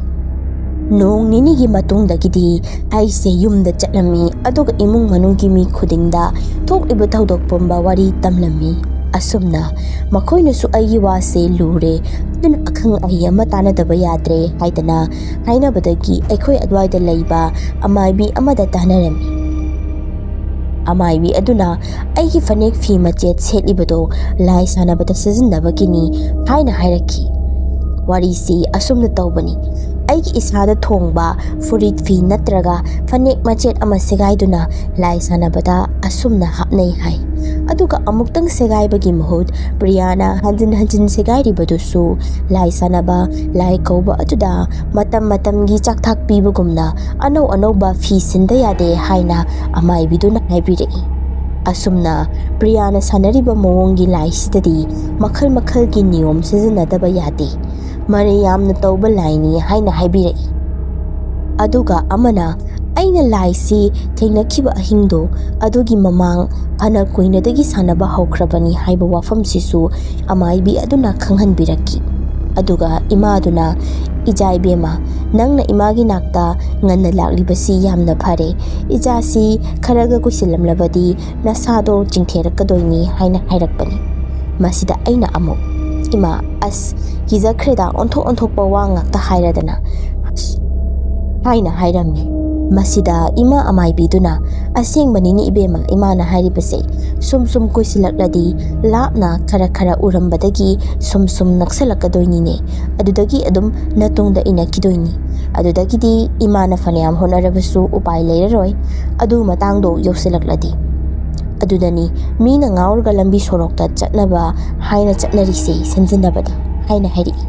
ꯅꯣꯡ ꯅꯤꯅꯤꯒꯤ ꯃꯇꯨꯡꯗꯒꯤꯗꯤ ꯑꯩꯁꯦ ꯌꯨꯝꯗ ꯆꯠꯂꯝꯃꯤ, ꯑꯗꯨꯒ ꯏꯃꯨꯡ ꯃꯅꯨꯡꯒꯤ ꯃꯤ ꯈꯨꯗꯤꯡꯗ ꯊꯣꯛꯂꯤꯕ ꯊꯧꯗꯣꯛ ꯄꯨꯝꯕ ꯋꯥꯔꯤ ꯇꯝꯂꯝꯃꯤ꯫ ꯑꯁꯨꯝꯅ ꯃꯈꯣꯏꯅꯁꯨ ꯑꯩꯒꯤ ꯋꯥꯁꯦ ꯂꯨꯔꯦ, ꯑꯗꯨꯅ ꯑꯈꯪ ꯑꯍꯩ ꯑꯃ ꯇꯥꯟꯅꯗꯕ ꯌꯥꯗ꯭ꯔꯦ ꯍꯥꯏꯗꯅ ꯍꯥꯏꯅꯕꯗꯒꯤ ꯑꯩꯈꯣꯏ ꯑꯗꯨꯋꯥꯏꯗ ꯂꯩꯕ ꯑꯃꯥꯏꯕꯤ ꯑꯃꯗ ꯇꯥꯟꯅꯔꯝꯃꯤ꯫ ꯑꯃꯥꯏꯕꯤ ꯑꯗꯨꯅ ꯑꯩꯒꯤ ꯐꯅꯦꯛ ꯐꯤ ꯃꯆꯦꯠ ꯁꯦꯠꯂꯤꯕꯗꯣ ꯂꯥꯏ ꯁꯥꯟꯅꯕꯗ ꯁꯤꯖꯤꯟꯅꯕꯒꯤꯅꯤ ꯍꯥꯏꯅ ꯍꯥꯏꯔꯛꯈꯤ꯫ ꯋꯥꯔꯤꯁꯤ ꯑꯁꯨꯝꯅ ꯇꯧꯕꯅꯤ꯫ ꯑꯩꯒꯤ ꯏꯁꯥꯗ ꯊꯣꯡꯕ ꯐꯨꯔꯤꯠ ꯐꯤ ꯅꯠꯇ꯭ꯔꯒ ꯐꯅꯦꯛ ꯃꯆꯦꯠ ꯑꯃ ꯁꯦꯒꯥꯏꯗꯨꯅ ꯂꯥꯏ ꯁꯥꯟꯅꯕꯗ ꯑꯁꯨꯝꯅ ꯍꯥꯞꯅꯩ ꯍꯥꯏ꯫ ꯑꯗꯨꯒ ꯑꯃꯨꯛꯇꯪ ꯁꯦꯒꯥꯏꯕꯒꯤ ꯃꯍꯨꯠ ꯄ꯭ꯔꯤꯌꯥꯅ ꯍꯟꯖꯤꯟ ꯍꯟꯖꯤꯟ ꯁꯦꯒꯥꯏꯔꯤꯕꯗꯨꯁꯨ ꯂꯥꯏ ꯁꯥꯟꯅꯕ, ꯂꯥꯏ ꯀꯧꯕ ꯑꯗꯨꯗ ꯃꯇꯝ ꯃꯇꯝꯒꯤ ꯆꯥꯛꯊꯥꯛ ꯄꯤꯕꯒꯨꯝꯅ ꯑꯅꯧ ꯑꯅꯧꯕ ꯐꯤ ꯁꯤꯟꯗ ꯌꯥꯗꯦ ꯍꯥꯏꯅ ꯑꯃꯥꯏꯕꯤꯗꯨꯅ ꯍꯥꯏꯕꯤꯔꯛꯏ꯫ ꯑꯁꯨꯝꯅ ꯄ꯭ꯔꯤꯌꯥꯅ ꯁꯥꯟꯅꯔꯤꯕ ꯃꯑꯣꯡꯒꯤ ꯂꯥꯏꯁꯤꯗꯗꯤ ꯃꯈꯜ ꯃꯈꯜꯒꯤ ꯅꯤꯌꯣꯝ ꯁꯤꯖꯤꯟꯅꯗꯕ ꯌꯥꯗꯦ, ꯃꯔꯩ ꯌꯥꯝꯅ ꯇꯧꯕ ꯂꯥꯏꯅꯤ ꯍꯥꯏꯅ ꯍꯥꯏꯕꯤꯔꯛꯏ꯫ ꯑꯗꯨꯒ ꯑꯃꯅ, "ꯑꯩꯅ ꯂꯥꯏꯁꯤ ꯊꯦꯡꯅꯈꯤꯕ ꯑꯍꯤꯡꯗꯣ, ꯑꯗꯨꯒꯤ ꯃꯃꯥꯡ ꯐꯅ ꯀꯨꯏꯅꯗꯒꯤ ꯁꯥꯟꯅꯕ ꯍꯧꯈ꯭ꯔꯕꯅꯤ" ꯍꯥꯏꯕ ꯋꯥꯐꯝꯁꯤꯁꯨ ꯑꯃꯥꯏꯕꯤ ꯑꯗꯨꯅ ꯈꯪꯍꯟꯕꯤꯔꯛꯈꯤ꯫ ꯑꯗꯨꯒ ꯏꯃꯥꯗꯨꯅ, "ꯏꯆꯥ ꯏꯕꯦꯝꯃ, ꯅꯪꯅ ꯏꯃꯥꯒꯤ ꯅꯥꯛꯇ ꯉꯟꯅ ꯂꯥꯛꯂꯤꯕꯁꯤ ꯌꯥꯝꯅ ꯐꯔꯦ꯫ ꯏꯆꯥꯁꯤ ꯈꯔꯒ ꯀꯨꯏꯁꯤꯜꯂꯝꯂꯕꯗꯤ ꯅꯁꯥꯗꯣ ꯆꯤꯡꯊꯦꯔꯛꯀꯗꯣꯏꯅꯤ" ꯍꯥꯏꯅ ꯍꯥꯏꯔꯛꯄꯅꯤ꯫ ꯃꯁꯤꯗ ꯑꯩꯅ ꯑꯃꯨꯛ, "ꯏꯃꯥ, ꯑꯁ, ꯀꯤꯖꯈ꯭ꯔꯦꯗ, ꯑꯣꯟꯊꯣꯛ ꯑꯣꯟꯊꯣꯛꯄ ꯋꯥ ꯉꯥꯛꯇ ꯍꯥꯏꯔꯗꯅ" ꯍꯥꯏꯅ ꯍꯥꯏꯔꯝꯃꯤ꯫ ꯃꯁꯤꯗ ꯏꯃꯥ ꯑꯃꯥꯏꯕꯤꯗꯨꯅ, "ꯑꯁꯦꯡꯕꯅꯤꯅꯦ ꯏꯕꯦꯝꯃ, ꯏꯃꯥꯅ ꯍꯥꯏꯔꯤꯕꯁꯦ꯫ ꯁꯨꯝ ꯁꯨꯝ ꯀꯨꯏꯁꯤꯜꯂꯛꯂꯗꯤ ꯂꯥꯞꯅ ꯈꯔ ꯈꯔ ꯎꯔꯝꯕꯗꯒꯤ ꯁꯨꯝ ꯁꯨꯝ ꯅꯛꯁꯜꯂꯛꯀꯗꯣꯏꯅꯤꯅꯦ꯫ ꯑꯗꯨꯗꯒꯤ ꯑꯗꯨꯝ ꯅꯇꯨꯡꯗ ꯏꯟꯅꯈꯤꯗꯣꯏꯅꯤ꯫ ꯑꯗꯨꯗꯒꯤꯗꯤ ꯏꯃꯥꯅ ꯐꯅꯌꯥꯝ ꯍꯣꯠꯅꯔꯕꯁꯨ ꯎꯄꯥꯏ ꯂꯩꯔꯔꯣꯏ, ꯑꯗꯨ ꯃꯇꯥꯡꯗꯣ ꯌꯧꯁꯤꯜꯂꯛꯂꯗꯤ꯫ ꯑꯗꯨꯗꯅꯤ ꯃꯤꯅ ꯉꯥꯎꯔꯒ ꯂꯝꯕꯤ ꯁꯣꯔꯣꯛꯇ ꯆꯠꯅꯕ ꯍꯥꯏꯅ ꯆꯠꯅꯔꯤꯁꯦ, ꯁꯦꯝꯖꯤꯟꯅꯕꯗ" ꯍꯥꯏꯅ ꯍꯥꯏꯔꯛꯏ꯫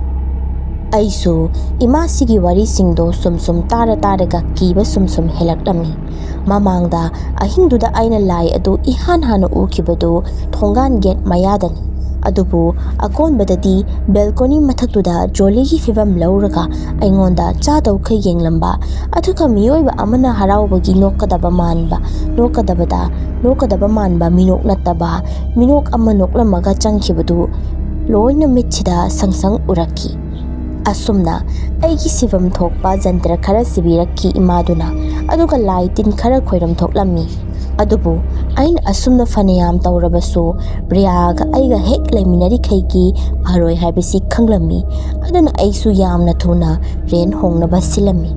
ꯑꯩꯁꯨ ꯏꯃꯥꯁꯤꯒꯤ ꯋꯥꯔꯤꯁꯤꯡꯗꯣ ꯁꯨꯝ ꯁꯨꯝ ꯇꯥꯔ ꯇꯥꯔꯒ ꯀꯤꯕ ꯁꯨꯝ ꯁꯨꯝ ꯍꯦꯜꯂꯛꯂꯝꯃꯤ꯫ ꯃꯃꯥꯡꯗ ꯑꯍꯤꯡꯗꯨꯗ ꯑꯩꯅ ꯂꯥꯏ ꯑꯗꯨ ꯏꯍꯥꯟ ꯍꯥꯟꯅ ꯎꯈꯤꯕꯗꯨ ꯊꯣꯡꯒꯥꯟ ꯒꯦꯠ ꯃꯌꯥꯗꯅꯤ꯫ ꯑꯗꯨꯕꯨ ꯑꯀꯣꯟꯕꯗꯗꯤ ꯕꯦꯜꯀꯣꯅꯤ ꯃꯊꯛꯇꯨꯗ ꯖꯣꯂꯤꯒꯤ ꯐꯤꯕꯝ ꯂꯧꯔꯒ ꯑꯩꯉꯣꯟꯗ ꯆꯥꯗꯧꯈꯩ ꯌꯦꯡꯂꯝꯕ, ꯑꯗꯨꯒ ꯃꯤꯑꯣꯏꯕ ꯑꯃꯅ ꯍꯔꯥꯎꯕꯒꯤ ꯅꯣꯛꯀꯗꯕ ꯃꯥꯟꯕ, ꯅꯣꯛꯀꯗꯕꯗ, ꯅꯣꯛꯀꯗꯕ ꯃꯥꯟꯕ ꯃꯤꯅꯣꯛ ꯅꯠꯇꯕ ꯃꯤꯅꯣꯛ ꯑꯃ ꯅꯣꯛꯂꯝꯃꯒ ꯆꯪꯈꯤꯕꯗꯨ ꯂꯣꯏꯅ ꯃꯤꯠꯁꯤꯗ ꯁꯪ ꯁꯪ ꯎꯔꯛꯈꯤ꯫ ꯑꯁꯨꯝꯅ ꯑꯩꯒꯤ ꯁꯤꯐꯝ ꯊꯣꯛꯄ ꯖꯟꯇ꯭ꯔ ꯈꯔ ꯁꯤꯕꯤꯔꯛꯈꯤ ꯏꯃꯥꯗꯨꯅ, ꯑꯗꯨꯒ ꯂꯥꯏ ꯇꯤꯟ ꯈꯔ ꯈꯣꯏꯔꯝ ꯊꯣꯛꯂꯝꯃꯤ꯫ ꯑꯗꯨꯕꯨ ꯑꯩꯅ ꯑꯁꯨꯝꯅ ꯐꯅꯌꯥꯝ ꯇꯧꯔꯕꯁꯨ ꯄ꯭ꯔꯤꯌꯥꯒ ꯑꯩꯒ ꯍꯦꯛ ꯂꯩꯃꯤꯟꯅꯔꯤꯈꯩꯒꯤ ꯐꯔꯣꯏ ꯍꯥꯏꯕꯁꯤ ꯈꯪꯂꯝꯃꯤ꯫ ꯑꯗꯨꯅ ꯑꯩꯁꯨ ꯌꯥꯝꯅ ꯊꯨꯅ ꯔꯦꯟ ꯍꯣꯡꯅꯕ ꯁꯤꯜꯂꯝꯃꯤ꯫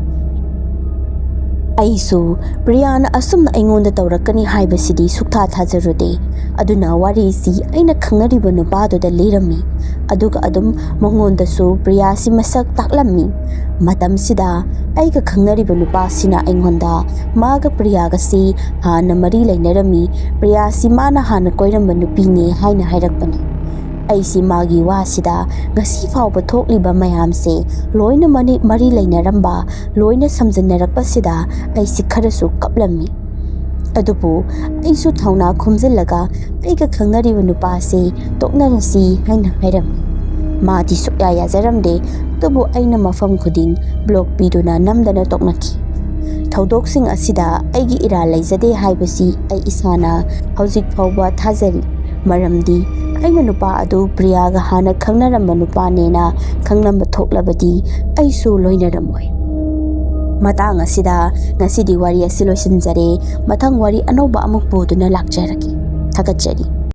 ꯑꯩꯁꯨ ꯄ꯭ꯔꯤꯌꯥꯅ ꯑꯁꯨꯝꯅ ꯑꯩꯉꯣꯟꯗ ꯇꯧꯔꯛꯀꯅꯤ ꯍꯥꯏꯕꯁꯤꯗꯤ ꯁꯨꯛꯊꯥ ꯊꯥꯖꯔꯨꯗꯦ꯫ ꯑꯗꯨꯅ ꯋꯥꯔꯤꯁꯤ ꯑꯩꯅ ꯈꯪꯅꯔꯤꯕ ꯅꯨꯄꯥꯗꯨꯗ ꯂꯤꯔꯝꯃꯤ꯫ ꯑꯗꯨꯒ ꯑꯗꯨꯝ ꯃꯉꯣꯟꯗꯁꯨ ꯄ꯭ꯔꯤꯌꯥꯁꯤ ꯃꯁꯛ ꯇꯥꯛꯂꯝꯃꯤ꯫ ꯃꯇꯝꯁꯤꯗ ꯑꯩꯒ ꯈꯪꯅꯔꯤꯕ ꯅꯨꯄꯥꯁꯤꯅ ꯑꯩꯉꯣꯟꯗ ꯃꯥꯒ ꯄ꯭ꯔꯤꯌꯥꯒꯁꯤ ꯍꯥꯟꯅ ꯃꯔꯤ ꯂꯩꯅꯔꯝꯃꯤ, ꯄ꯭ꯔꯤꯌꯥꯁꯤ ꯃꯥꯅ ꯍꯥꯟꯅ ꯀꯣꯏꯔꯝꯕ ꯅꯨꯄꯤꯅꯦ ꯍꯥꯏꯅ ꯍꯥꯏꯔꯛꯄꯅꯤ꯫ ꯑꯩꯁꯤ ꯃꯥꯒꯤ ꯋꯥꯁꯤꯗ ꯉꯁꯤ ꯐꯥꯎꯕ ꯊꯣꯛꯂꯤꯕ ꯃꯌꯥꯝꯁꯦ ꯂꯣꯏꯅ ꯃꯅꯤ-, ꯃꯔꯤ ꯂꯩꯅꯔꯝꯕ, ꯂꯣꯏꯅ ꯁꯝꯖꯤꯟꯅꯔꯛꯄꯁꯤꯗ ꯑꯩꯁꯤ ꯈꯔꯁꯨ ꯀꯞꯂꯝꯃꯤ꯫ ꯑꯗꯨꯕꯨ ꯑꯩꯁꯨ ꯊꯧꯅꯥ ꯈꯣꯝꯖꯤꯜꯂꯒ ꯑꯩꯒ ꯈꯪꯅꯔꯤꯕ ꯅꯨꯄꯥꯁꯤ ꯇꯣꯛꯅꯔꯁꯤ ꯍꯥꯏꯅ ꯍꯥꯏꯔꯝꯃꯤ꯫ ꯃꯥꯗꯤ ꯁꯨꯛꯌꯥ ꯌꯥꯖꯔꯝꯗꯦ, ꯑꯗꯨꯕꯨ ꯑꯩꯅ ꯃꯐꯝ ꯈꯨꯗꯤꯡ ꯕ꯭ꯂꯣꯛ ꯄꯤꯗꯨꯅ ꯅꯝꯗꯅ ꯇꯣꯛꯅꯈꯤ꯫ ꯊꯧꯗꯣꯛꯁꯤꯡ ꯑꯁꯤꯗ ꯑꯩꯒꯤ ꯏꯔꯥꯜ ꯂꯩꯖꯗꯦ ꯍꯥꯏꯕꯁꯤ ꯑꯩ ꯏꯁꯥꯅ ꯍꯧꯖꯤꯛ ꯐꯥꯎꯕ ꯊꯥꯖꯔꯤ, ꯃꯔꯝꯗꯤ ꯑꯩꯅ ꯅꯨꯄꯥ ꯑꯗꯨ ꯄ꯭ꯔꯤꯌꯥꯒ ꯍꯥꯟꯅ ꯈꯪꯅꯔꯝꯕ ꯅꯨꯄꯥꯅꯦꯅ ꯈꯪꯂꯝꯕ ꯊꯣꯛꯂꯕꯗꯤ ꯑꯩꯁꯨ ꯂꯣꯏꯅꯔꯝꯃꯣꯏ꯫ ꯃꯇꯥꯡ ꯑꯁꯤꯗ ꯉꯁꯤꯗꯤ ꯋꯥꯔꯤ ꯑꯁꯤ ꯂꯣꯏꯁꯤꯟꯖꯔꯦ꯫ ꯃꯊꯪ ꯋꯥꯔꯤ ꯑꯅꯧꯕ ꯑꯃꯨꯛ ꯄꯨꯗꯨꯅ ꯂꯥꯛꯆꯔꯒꯦ꯫ ꯊꯥꯒꯠꯆꯔꯤ꯫